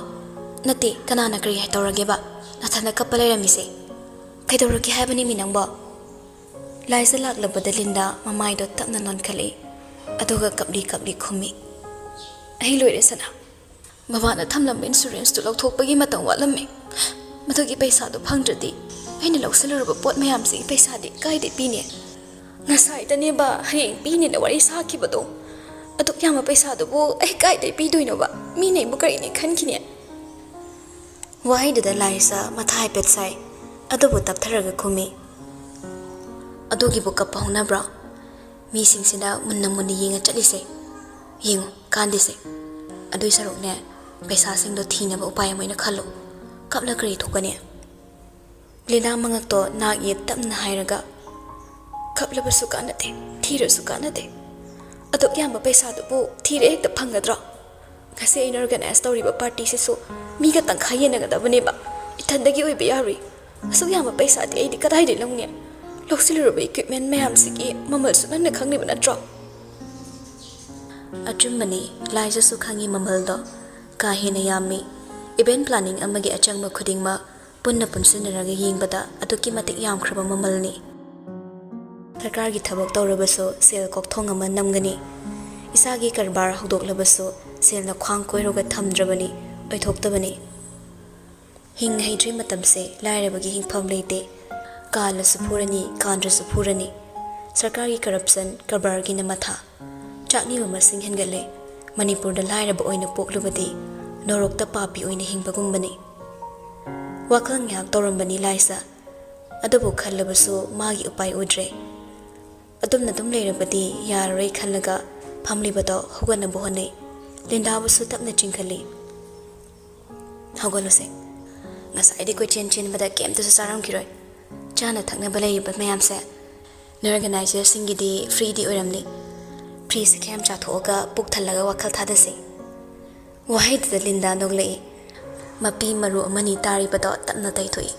ꯅꯠꯇꯦ, ꯀꯅꯥꯅ ꯀꯔꯤ ꯍꯥꯏ ꯇꯧꯔꯒꯦꯕ? ꯅꯊꯟꯗ ꯀꯞꯄ ꯂꯩꯔꯝꯃꯤꯁꯦ? ꯀꯩꯗꯧꯔꯒꯦ ꯍꯥꯏꯕꯅꯤꯃꯤ ꯅꯪꯕꯣ?" ꯂꯥꯏꯖ ꯂꯥꯛꯂꯕꯗ ꯂꯤꯟꯗꯥ ꯃꯃꯥꯏꯗꯣ ꯇꯞꯅ ꯅꯣꯟꯈꯠꯂꯛꯏ꯫ ꯑꯗꯨꯒ ꯀꯞꯂꯤ ꯀꯞꯂꯤ ꯈꯨꯝꯃꯤ, "ꯑꯩ ꯂꯣꯏꯔꯦ ꯁꯅꯥ꯫ ꯕꯕꯥꯅ ꯊꯝꯂꯝꯕ ꯏꯟꯁꯨꯔꯦꯟꯁꯇꯨ ꯂꯧꯊꯣꯛꯄꯒꯤ ꯃꯇꯝ ꯋꯥꯠꯂꯝꯃꯦ꯫ ꯃꯗꯨꯒꯤ ꯄꯩꯁꯥꯗꯨ ꯐꯪꯗ꯭ꯔꯗꯤ ꯑꯩꯅ ꯂꯧꯁꯤꯜꯂꯨꯔꯕ ꯄꯣꯠ ꯃꯌꯥꯝꯁꯤꯒꯤ ꯄꯩꯁꯥꯗꯤ ꯀꯥꯏꯗꯩ ꯄꯤꯅꯤ? "ꯉꯁꯥꯏꯗꯅꯦꯕ ꯍꯌꯦꯡ ꯄꯤꯅꯦꯅ ꯋꯥꯔꯤ ꯁꯥꯈꯤꯕꯗꯣ꯫ ꯑꯗꯨꯛ ꯌꯥꯝꯕ ꯄꯩꯁꯥꯗꯨꯕꯨ ꯑꯩ ꯀꯥꯏꯗꯩ ꯄꯤꯗꯣꯏꯅꯣꯕ? ꯃꯤꯅ ꯑꯩꯕꯨ ꯀꯔꯤꯅꯦ ꯈꯟꯈꯤꯅꯤ?" ꯋꯥꯍꯩꯗꯨꯗ ꯂꯥꯏꯁꯥ ꯃꯊꯥ ꯍꯥꯏꯐꯦꯠ ꯁꯥꯏ, ꯑꯗꯨꯕꯨ ꯇꯞꯊꯔꯒ ꯈꯨꯝꯃꯤ, "ꯑꯗꯨꯒꯤꯕꯨ ꯀꯞꯄ ꯍꯧꯅꯕ꯭ꯔꯣ? ꯃꯤꯁꯤꯡꯁꯤꯅ ꯃꯨꯟꯅ ꯃꯨꯟꯅ ꯌꯦꯡꯉ ꯆꯠꯂꯤꯁꯦ ꯌꯦꯡꯉꯨ, ꯀꯥꯟꯗꯦꯁꯦ꯫ ꯑꯗꯨꯏ ꯁꯔꯨꯛꯅꯦ, ꯄꯩꯁꯥꯁꯤꯡꯗꯣ ꯊꯤꯅꯕ ꯎꯄꯥꯏ ꯑꯃ ꯑꯣꯏꯅ ꯈꯜꯂꯨ꯫ ꯀꯞꯂ ꯀꯔꯤ ꯊꯣꯛꯀꯅꯤ?" ꯂꯤꯅꯥ ꯃꯉꯛꯇꯣ ꯅꯥꯛ ꯌꯦꯠ ꯇꯞꯅ ꯍꯥꯏꯔꯒ, "ꯀꯞꯂꯕꯁꯨ ꯀꯥꯟꯅꯗꯦ, ꯊꯤꯔꯁꯨ ꯀꯥꯟꯅꯗꯦ꯫ ꯑꯗꯨꯛ ꯌꯥꯝꯕ ꯄꯩꯁꯥꯗꯨꯕꯨ ꯊꯤꯔꯦ ꯍꯦꯛꯇ ꯐꯪꯒꯗ꯭ꯔꯣ? ꯉꯁꯤ ꯑꯩꯅ organize ꯇꯧꯔꯤꯕ party ꯁꯤꯁꯨ ꯃꯤꯒ ꯇꯪꯈꯥꯏ ꯌꯦꯟꯅꯒꯗꯕꯅꯦꯕ꯫ ꯏꯊꯟꯗꯒꯤ ꯑꯣꯏꯕ ꯌꯥꯔꯨꯏ꯫ ꯑꯁꯨꯛ ꯌꯥꯝꯕ ꯄꯩꯁꯥꯗꯤ ꯑꯩꯗꯤ ꯀꯗꯥꯏꯗꯩ ꯂꯧꯅꯤ? ꯂꯧꯁꯤꯜꯂꯨꯔꯕ equipment ꯃꯌꯥꯝꯁꯤꯒꯤ ꯃꯃꯜꯁꯨ ꯅꯪꯅ ꯈꯪꯂꯤꯕ ꯅꯠꯇ꯭ꯔꯣ?" ꯑꯆꯨꯝꯕꯅꯤ, ꯂꯥꯏꯖꯁꯨ ꯈꯪꯉꯤ ꯃꯃꯜꯗꯣ꯫ ꯀꯥ ꯍꯦꯟꯅ ꯌꯥꯝꯃꯤ꯫ Event planning ꯑꯃꯒꯤ ꯑꯆꯪꯕ ꯈꯨꯗꯤꯡꯃꯛ ꯄꯨꯟꯅ ꯄꯨꯟꯁꯤꯟꯅꯔꯒ ꯌꯦꯡꯕꯗ ꯑꯗꯨꯛꯀꯤ ꯃꯇꯤꯛ ꯌꯥꯝꯈ꯭ꯔꯕ ꯃꯃꯜꯅꯤ꯫ ꯁꯔꯀꯥꯔꯒꯤ ꯊꯕꯛ ꯇꯧꯔꯕꯁꯨ ꯁꯦꯜ ꯀꯣꯛꯊꯣꯡ ꯑꯃ ꯅꯝꯒꯅꯤ꯫ ꯏꯁꯥꯒꯤ ꯀꯔꯕꯥꯔ ꯍꯧꯗꯣꯛꯂꯕꯁꯨ ꯁꯦꯜꯅ ꯈ꯭ꯋꯥꯡ ꯀꯣꯏꯔꯒ ꯊꯝꯗ꯭ꯔꯕꯅꯤ, ꯑꯣꯏꯊꯣꯛꯇꯕꯅꯤ꯫ ꯍꯤꯡ ꯍꯩꯗ꯭ꯔꯤ ꯃꯇꯝꯁꯦ ꯂꯥꯏꯔꯕꯒꯤ ꯍꯤꯡꯐꯝ ꯂꯩꯇꯦ꯫ ꯀꯥꯜꯂꯁꯨ ꯐꯨꯔꯅꯤ, ꯀꯥꯟꯗ꯭ꯔꯁꯨ ꯐꯨꯔꯅꯤ꯫ ꯁꯔꯀꯥꯔꯒꯤ corruption, ꯀꯔꯕꯥꯔꯒꯤꯅ ꯃꯊꯥ꯫ ꯆꯥꯛꯅꯤꯕ ꯃꯁꯤꯡ ꯍꯦꯟꯒꯠꯂꯦ꯫ ꯃꯅꯤꯄꯨꯔꯗ ꯂꯥꯏꯔꯕ ꯑꯣꯏꯅ ꯄꯣꯛꯂꯨꯕꯗꯤ ꯅꯣꯔꯣꯛꯇ ꯄꯥꯄꯤ ꯑꯣꯏꯅ ꯍꯤꯡꯕꯒꯨꯝꯕꯅꯤ꯫ ꯋꯥꯈꯜ ꯉꯥꯏꯍꯥꯛ ꯇꯧꯔꯝꯕꯅꯤ ꯂꯥꯏꯁꯥ꯫ ꯑꯗꯨꯕꯨ ꯈꯜꯂꯕꯁꯨ ꯃꯥꯒꯤ ꯎꯄꯥꯏ ꯎꯗ꯭ꯔꯦ꯫ ꯑꯗꯨꯝꯅ ꯑꯗꯨꯝ ꯂꯩꯔꯕꯗꯤ ꯌꯥꯔꯔꯣꯏ ꯈꯜꯂꯒ ꯐꯝꯂꯤꯕꯗꯣ ꯍꯧꯒꯠꯅꯕ ꯍꯣꯠꯅꯩ꯫ ꯂꯤꯟꯗꯥꯕꯨꯁꯨ ꯇꯞꯅ ꯆꯤꯡꯈꯠꯂꯤ꯫ "ꯍꯧꯒꯠꯂꯨꯁꯦ꯫ ꯉꯁꯥꯏꯗꯤ ꯀꯣꯏꯆꯦꯟ ꯆꯦꯟꯕꯗ ꯀꯩꯝꯇꯁꯨ ꯆꯥꯔꯝꯈꯤꯔꯣꯏ꯫ ꯆꯥꯅ ꯊꯛꯅꯕ ꯂꯩꯔꯤꯕ ꯃꯌꯥꯝꯁꯦ꯫ ꯅꯣꯏ organizer ꯁꯤꯡꯒꯤꯗꯤ free ꯗꯤ ꯑꯣꯏꯔꯝꯅꯤ꯫ Free ꯁꯦ ꯈꯔ ꯌꯥꯝ ꯆꯥꯊꯣꯛꯑꯒ ꯄꯨꯛ ꯊꯜꯂꯒ ꯋꯥꯈꯜ ꯊꯥꯗꯁꯤ꯫" ꯋꯥꯍꯩꯗꯨꯗ ꯂꯤꯟꯗꯥ ꯅꯣꯛꯂꯛꯏ꯫ ꯃꯄꯤ ꯃꯔꯨ ꯑꯃꯅꯤ ꯇꯥꯔꯤꯕꯗꯣ ꯇꯞꯅ ꯇꯩꯊꯣꯛꯏ꯫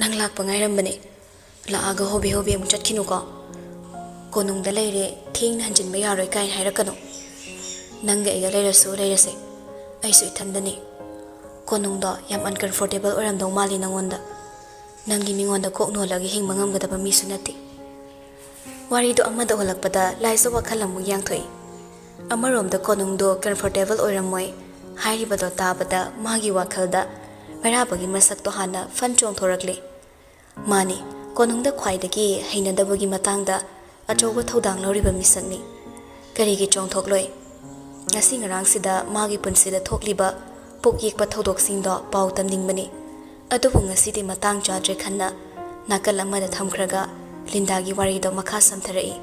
"ꯅꯪ ꯂꯥꯛꯄ ꯉꯥꯏꯔꯝꯕꯅꯦ꯫ ꯂꯥꯛꯑꯒ ꯍꯣꯕꯦ ꯍꯣꯕꯦ ꯑꯃꯨꯛ ꯆꯠꯈꯤꯅꯨꯀꯣ꯫ ꯀꯣꯅꯨꯡꯗ ꯂꯩꯔꯦ, ꯊꯦꯡꯅ ꯍꯟꯖꯤꯟꯕ ꯌꯥꯔꯣꯏ ꯀꯥꯏꯅ ꯍꯥꯏꯔꯛꯀꯅꯨ꯫ ꯅꯪꯒ ꯑꯩꯒ ꯂꯩꯔꯁꯨ ꯂꯩꯔꯁꯦ꯫ ꯑꯩꯁꯨ ꯏꯊꯟꯗꯅꯦ꯫ ꯀꯣꯅꯨꯡꯗꯣ ꯌꯥꯝ uncomfortable ꯑꯣꯏꯔꯝꯗꯧ ꯃꯥꯜꯂꯤ ꯅꯪꯉꯣꯟꯗ꯫ ꯅꯪꯗꯤ ꯃꯤꯉꯣꯟꯗ ꯀꯣꯛ ꯅꯣꯜꯂꯒ ꯍꯤꯡꯕ ꯉꯝꯒꯗꯕ ꯃꯤꯁꯨ ꯅꯠꯇꯦ꯫" ꯋꯥꯔꯤꯗꯣ ꯑꯃꯗ ꯑꯣꯜꯂꯛꯄꯗ ꯂꯥꯏꯖ ꯋꯥꯈꯜ ꯑꯃꯨꯛ ꯌꯥꯡꯊꯣꯛꯏ꯫ ꯑꯃꯔꯣꯝꯗ ꯀꯣꯅꯨꯡꯗꯣ comfortable ꯑꯣꯏꯔꯝꯃꯣꯏ ꯍꯥꯏꯔꯤꯕꯗꯣ ꯇꯥꯕꯗ ꯃꯥꯒꯤ ꯋꯥꯈꯜꯗ ꯃꯩꯔꯥꯕꯒꯤ ꯃꯁꯛꯇꯣ ꯍꯥꯟꯅ ꯐꯟ ꯆꯣꯡꯊꯣꯔꯛꯂꯤ꯫ ꯃꯥꯅꯤ, ꯀꯣꯅꯨꯡꯗ ꯈ꯭ꯋꯥꯏꯗꯒꯤ ꯍꯩꯅꯗꯕꯒꯤ ꯃꯇꯥꯡꯗ ꯑꯆꯧꯕ ꯊꯧꯗꯥꯡ ꯂꯧꯔꯤꯕ ꯃꯤꯁꯛꯅꯤ꯫ ꯀꯔꯤꯒꯤ ꯆꯣꯡꯊꯣꯛꯂꯣꯏ? ꯉꯁꯤ ꯉꯔꯥꯡꯁꯤꯗ ꯃꯥꯒꯤ ꯄꯨꯟꯁꯤꯗ ꯊꯣꯛꯂꯤꯕ ꯄꯨꯛ ꯌꯦꯛꯄ ꯊꯧꯗꯣꯛꯁꯤꯡꯗꯣ ꯄꯥꯎ ꯇꯝꯅꯤꯡꯕꯅꯤ꯫ ꯑꯗꯨꯕꯨ ꯉꯁꯤꯗꯤ ꯃꯇꯥꯡ ꯆꯥꯗ꯭ꯔꯦ ꯈꯟꯅ ꯅꯥꯀꯜ ꯑꯃꯗ ꯊꯝꯈ꯭ꯔꯒ ꯂꯤꯟꯗꯥꯒꯤ ꯋꯥꯔꯤꯗꯣ ꯃꯈꯥ ꯁꯝꯊꯔꯛꯏ꯫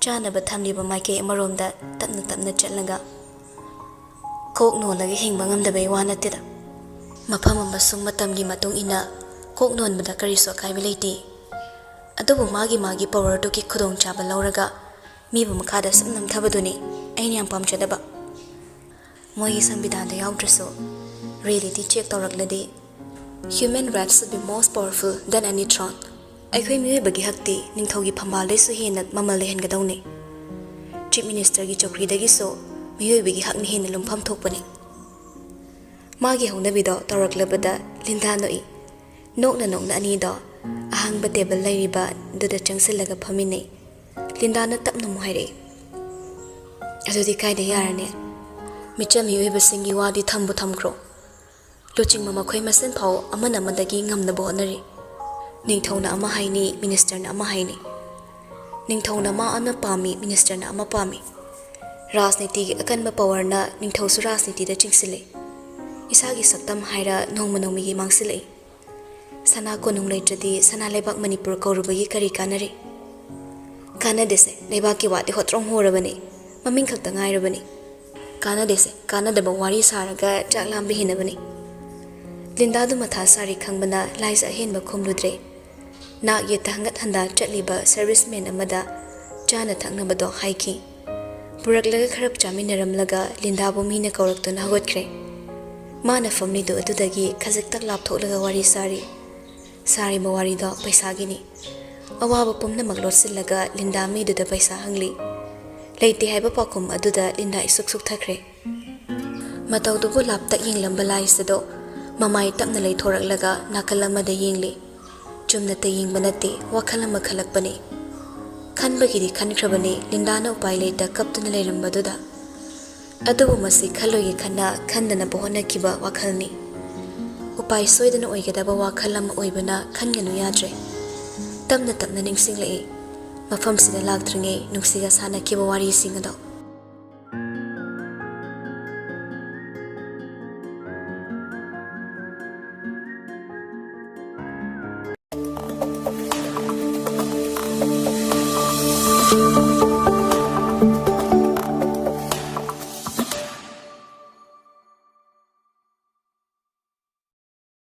ꯆꯥꯅꯕ ꯊꯝꯂꯤꯕ ꯃꯥꯏꯀꯩ ꯑꯃꯔꯣꯝꯗ ꯇꯞꯅ ꯇꯞꯅ ꯆꯠꯂꯒ, ꯀꯣꯛ ꯅꯣꯜꯂꯒ ꯍꯤꯡꯕ ꯉꯝꯗꯕꯩ ꯋꯥ ꯅꯠꯇꯦꯗ꯫ ꯃꯐꯝ ꯑꯃꯁꯨꯡ ꯃꯇꯝꯒꯤ ꯃꯇꯨꯡ ꯏꯟꯅ ꯀꯣꯛ ꯅꯣꯟꯕꯗ ꯀꯔꯤꯁꯨ ꯑꯀꯥꯏꯕ ꯂꯩꯇꯦ꯫ ꯑꯗꯨꯕꯨ ꯃꯥꯒꯤ ꯃꯥꯒꯤ ꯄꯋꯥꯔꯗꯨꯒꯤ ꯈꯨꯗꯣꯡꯆꯥꯕ ꯂꯧꯔꯒ ꯃꯤꯕꯨ ꯃꯈꯥꯗ ꯁꯨꯝ ꯅꯝꯊꯕꯗꯨꯅꯤ ꯑꯩꯅ ꯌꯥꯝ ꯄꯥꯝꯖꯗꯕ꯫ ꯃꯣꯏꯒꯤ ꯁꯪꯕꯤꯙꯥꯟꯗ ꯌꯥꯎꯗ꯭ꯔꯁꯨ ꯔꯤꯌꯦꯂꯤꯇꯤ ꯆꯦꯛ ꯇꯧꯔꯛꯂꯗꯤ, "Human rights should be most powerful than any throne." ꯑꯩꯈꯣꯏ ꯃꯤꯑꯣꯏꯕꯒꯤ ꯍꯛꯇꯤ ꯅꯤꯡꯊꯧꯒꯤ ꯐꯝꯕꯥꯜꯗꯩꯁꯨ ꯍꯦꯟꯅ ꯃꯃꯜ ꯂꯩꯍꯟꯒꯗꯧꯅꯤ꯫ ꯆꯤꯐ ꯃꯤꯅꯤꯁꯇꯔꯒꯤ ꯆꯧꯀ꯭ꯔꯤꯗꯒꯤꯁꯨ ꯃꯤꯑꯣꯏꯕꯒꯤ ꯍꯛꯅ ꯍꯦꯟꯅ ꯂꯨꯝꯐꯝ ꯊꯣꯛꯄꯅꯤ꯫ ꯃꯥꯒꯤ ꯍꯧꯅꯕꯤꯗꯣ ꯇꯧꯔꯛꯂꯕꯗ ꯂꯤꯟꯗꯥ ꯅꯣꯛꯏ꯫ ꯅꯣꯛꯅ ꯅꯣꯛꯅ ꯑꯅꯤꯗꯣ ꯑꯍꯥꯡꯕ ꯇꯦꯕꯜ ꯂꯩꯔꯤꯕ ꯑꯗꯨꯗ ꯆꯪꯁꯤꯜꯂꯒ ꯐꯝꯃꯤꯟꯅꯩ꯫ ꯂꯤꯟꯗꯥꯅ ꯇꯞꯅ ꯑꯃꯨꯛ ꯍꯥꯏꯔꯛꯏ, "ꯑꯗꯨꯗꯤ ꯀꯥꯏꯗ ꯌꯥꯔꯅꯤ? ꯃꯤꯆꯝ ꯃꯤꯑꯣꯏꯕꯁꯤꯡꯒꯤ ꯋꯥꯗꯤ ꯊꯝꯕꯨ ꯊꯝꯈ꯭ꯔꯣ꯫ ꯂꯨꯆꯤꯡꯕ ꯃꯈꯣꯏ ꯃꯁꯦꯟ ꯐꯥꯎ ꯑꯃꯅ ꯑꯃꯗꯒꯤ ꯉꯝꯅꯕ ꯍꯣꯠꯅꯔꯤ꯫ ꯅꯤꯡꯊꯧꯅ ꯑꯃ ꯍꯥꯏꯅꯤ, ꯃꯤꯅꯤꯁꯇꯔꯅ ꯑꯃ ꯍꯥꯏꯅꯤ꯫ ꯅꯤꯡꯊꯧꯅ ꯑꯃ ꯑꯃ ꯄꯥꯝꯃꯤ, ꯃꯤꯅꯤꯁꯇꯔꯅ ꯑꯃ ꯄꯥꯝꯃꯤ꯫ ꯔꯥꯖꯅꯤꯇꯤꯒꯤ ꯑꯀꯟꯕ ꯄꯋꯥꯔꯅ ꯅꯤꯡꯊꯧꯁꯨ ꯔꯥꯖꯅꯤꯇꯤꯗ ꯆꯤꯡꯁꯤꯜꯂꯤ꯫ ꯏꯁꯥꯒꯤ ꯁꯛꯇꯝ ꯍꯥꯏꯔ ꯅꯣꯡꯃ ꯅꯣꯡꯃꯒꯤ ꯃꯥꯡꯁꯤꯜꯂꯛꯏ꯫ ꯁꯅꯥ ꯀꯣꯅꯨꯡ ꯂꯩꯇ꯭ꯔꯗꯤ ꯁꯅꯥ ꯂꯩꯕꯥꯛ ꯃꯅꯤꯄꯨꯔ ꯀꯧꯔꯨꯕꯒꯤ ꯀꯔꯤ ꯀꯥꯟꯅꯔꯤ? ꯀꯥꯟꯅꯗꯦꯁꯦ, ꯂꯩꯕꯥꯛꯀꯤ ꯋꯥꯗꯤ ꯍꯣꯇ꯭ꯔꯣꯡ ꯍꯣꯔꯕꯅꯤ, ꯃꯃꯤꯡ ꯈꯛꯇ ꯉꯥꯏꯔꯕꯅꯤ꯫ ꯀꯥꯟꯅꯗꯦꯁꯦ, ꯀꯥꯟꯅꯗꯕ ꯋꯥꯔꯤ ꯁꯥꯔꯒ ꯆꯥꯛ ꯂꯥꯝꯕ ꯍꯦꯟꯅꯕꯅꯤ꯫" ꯂꯤꯟꯗꯥꯗꯨ ꯃꯊꯥ ꯁꯥꯔꯤ ꯈꯪꯕꯅ ꯂꯥꯏꯖ ꯑꯍꯦꯟꯕ ꯈꯨꯝꯂꯨꯗ꯭ꯔꯦ꯫ ꯅꯥꯛ ꯌꯦꯠꯇ ꯍꯪꯒꯠ ꯍꯟꯗꯥ ꯆꯠꯂꯤꯕ ꯁꯔꯚꯤꯁꯃꯦꯟ ꯑꯃꯗ ꯆꯥꯅ ꯊꯛꯅꯕꯗꯣ ꯍꯥꯏꯈꯤ꯫ ꯄꯨꯔꯛꯂꯒ ꯈꯔ ꯆꯥꯃꯤꯟꯅꯔꯝꯂꯒ ꯂꯤꯟꯗꯥꯕꯨ ꯃꯤꯅ ꯀꯧꯔꯛꯇꯨꯅ ꯍꯧꯒꯠꯈ꯭ꯔꯦ꯫ ꯃꯥꯅ ꯐꯝꯂꯤꯗꯨ ꯑꯗꯨꯗꯒꯤ ꯈꯖꯤꯛꯇꯪ ꯂꯥꯞꯊꯣꯛꯂꯒ ꯋꯥꯔꯤ ꯁꯥꯔꯤ꯫ ꯁꯥꯔꯤꯕ ꯋꯥꯔꯤꯗꯣ ꯄꯩꯁꯥꯒꯤꯅꯤ꯫ ꯑꯋꯥꯕ ꯄꯨꯝꯅꯃꯛ ꯂꯣꯠꯁꯤꯜꯂꯒ ꯂꯤꯟꯗꯥ ꯃꯤꯗꯨꯗ ꯄꯩꯁꯥ ꯍꯪꯂꯤ꯫ ꯂꯩꯇꯦ ꯍꯥꯏꯕ ꯄꯥꯎꯈꯨꯝ ꯑꯗꯨꯗ ꯂꯤꯟꯗꯥ ꯏꯁꯨꯛ ꯁꯨꯛꯊꯈ꯭ꯔꯦ꯫ ꯃꯇꯧꯗꯨꯕꯨ ꯂꯥꯞꯇꯛ ꯌꯦꯡꯂꯝꯕ ꯂꯥꯏꯁ ꯑꯗꯣ ꯃꯃꯥꯏ ꯇꯞꯅ ꯂꯩꯊꯣꯔꯛꯂꯒ ꯅꯥꯀꯜ ꯑꯃꯗ ꯌꯦꯡꯂꯤ꯫ ꯆꯨꯝꯅꯇ ꯌꯦꯡꯕ ꯅꯠꯇꯦ, ꯋꯥꯈꯜ ꯑꯃ ꯈꯜꯂꯛꯄꯅꯤ꯫ ꯈꯟꯕꯒꯤꯗꯤ ꯈꯟꯈ꯭ꯔꯕꯅꯤ, ꯂꯤꯟꯗꯥꯅ ꯎꯄꯥꯏ ꯂꯩꯇ ꯀꯞꯇꯨꯅ ꯂꯩꯔꯝꯕꯗꯨꯗ꯫ ꯑꯗꯨꯕꯨ ꯃꯁꯤ ꯈꯜꯂꯣꯏꯒꯦ ꯈꯟꯅ ꯈꯟꯗꯅꯕ ꯍꯣꯠꯅꯈꯤꯕ ꯋꯥꯈꯜꯅꯤ꯫ ꯎꯄꯥꯏ ꯁꯣꯏꯗꯅ ꯑꯣꯏꯒꯗꯕ ꯋꯥꯈꯜ ꯑꯃ ꯑꯣꯏꯕꯅ ꯈꯟꯒꯅꯨ ꯌꯥꯗ꯭ꯔꯦ꯫ ꯇꯞꯅ ꯇꯞꯅ ꯅꯤꯡꯁꯤꯡꯂꯛꯏ꯫ ꯃꯐꯝꯁꯤꯗ ꯂꯥꯛꯇ꯭ꯔꯤꯉꯩ ꯅꯨꯡꯁꯤꯒ ꯁꯥꯟꯅꯈꯤꯕ ꯋꯥꯔꯤꯁꯤꯡ ꯑꯗꯣ꯫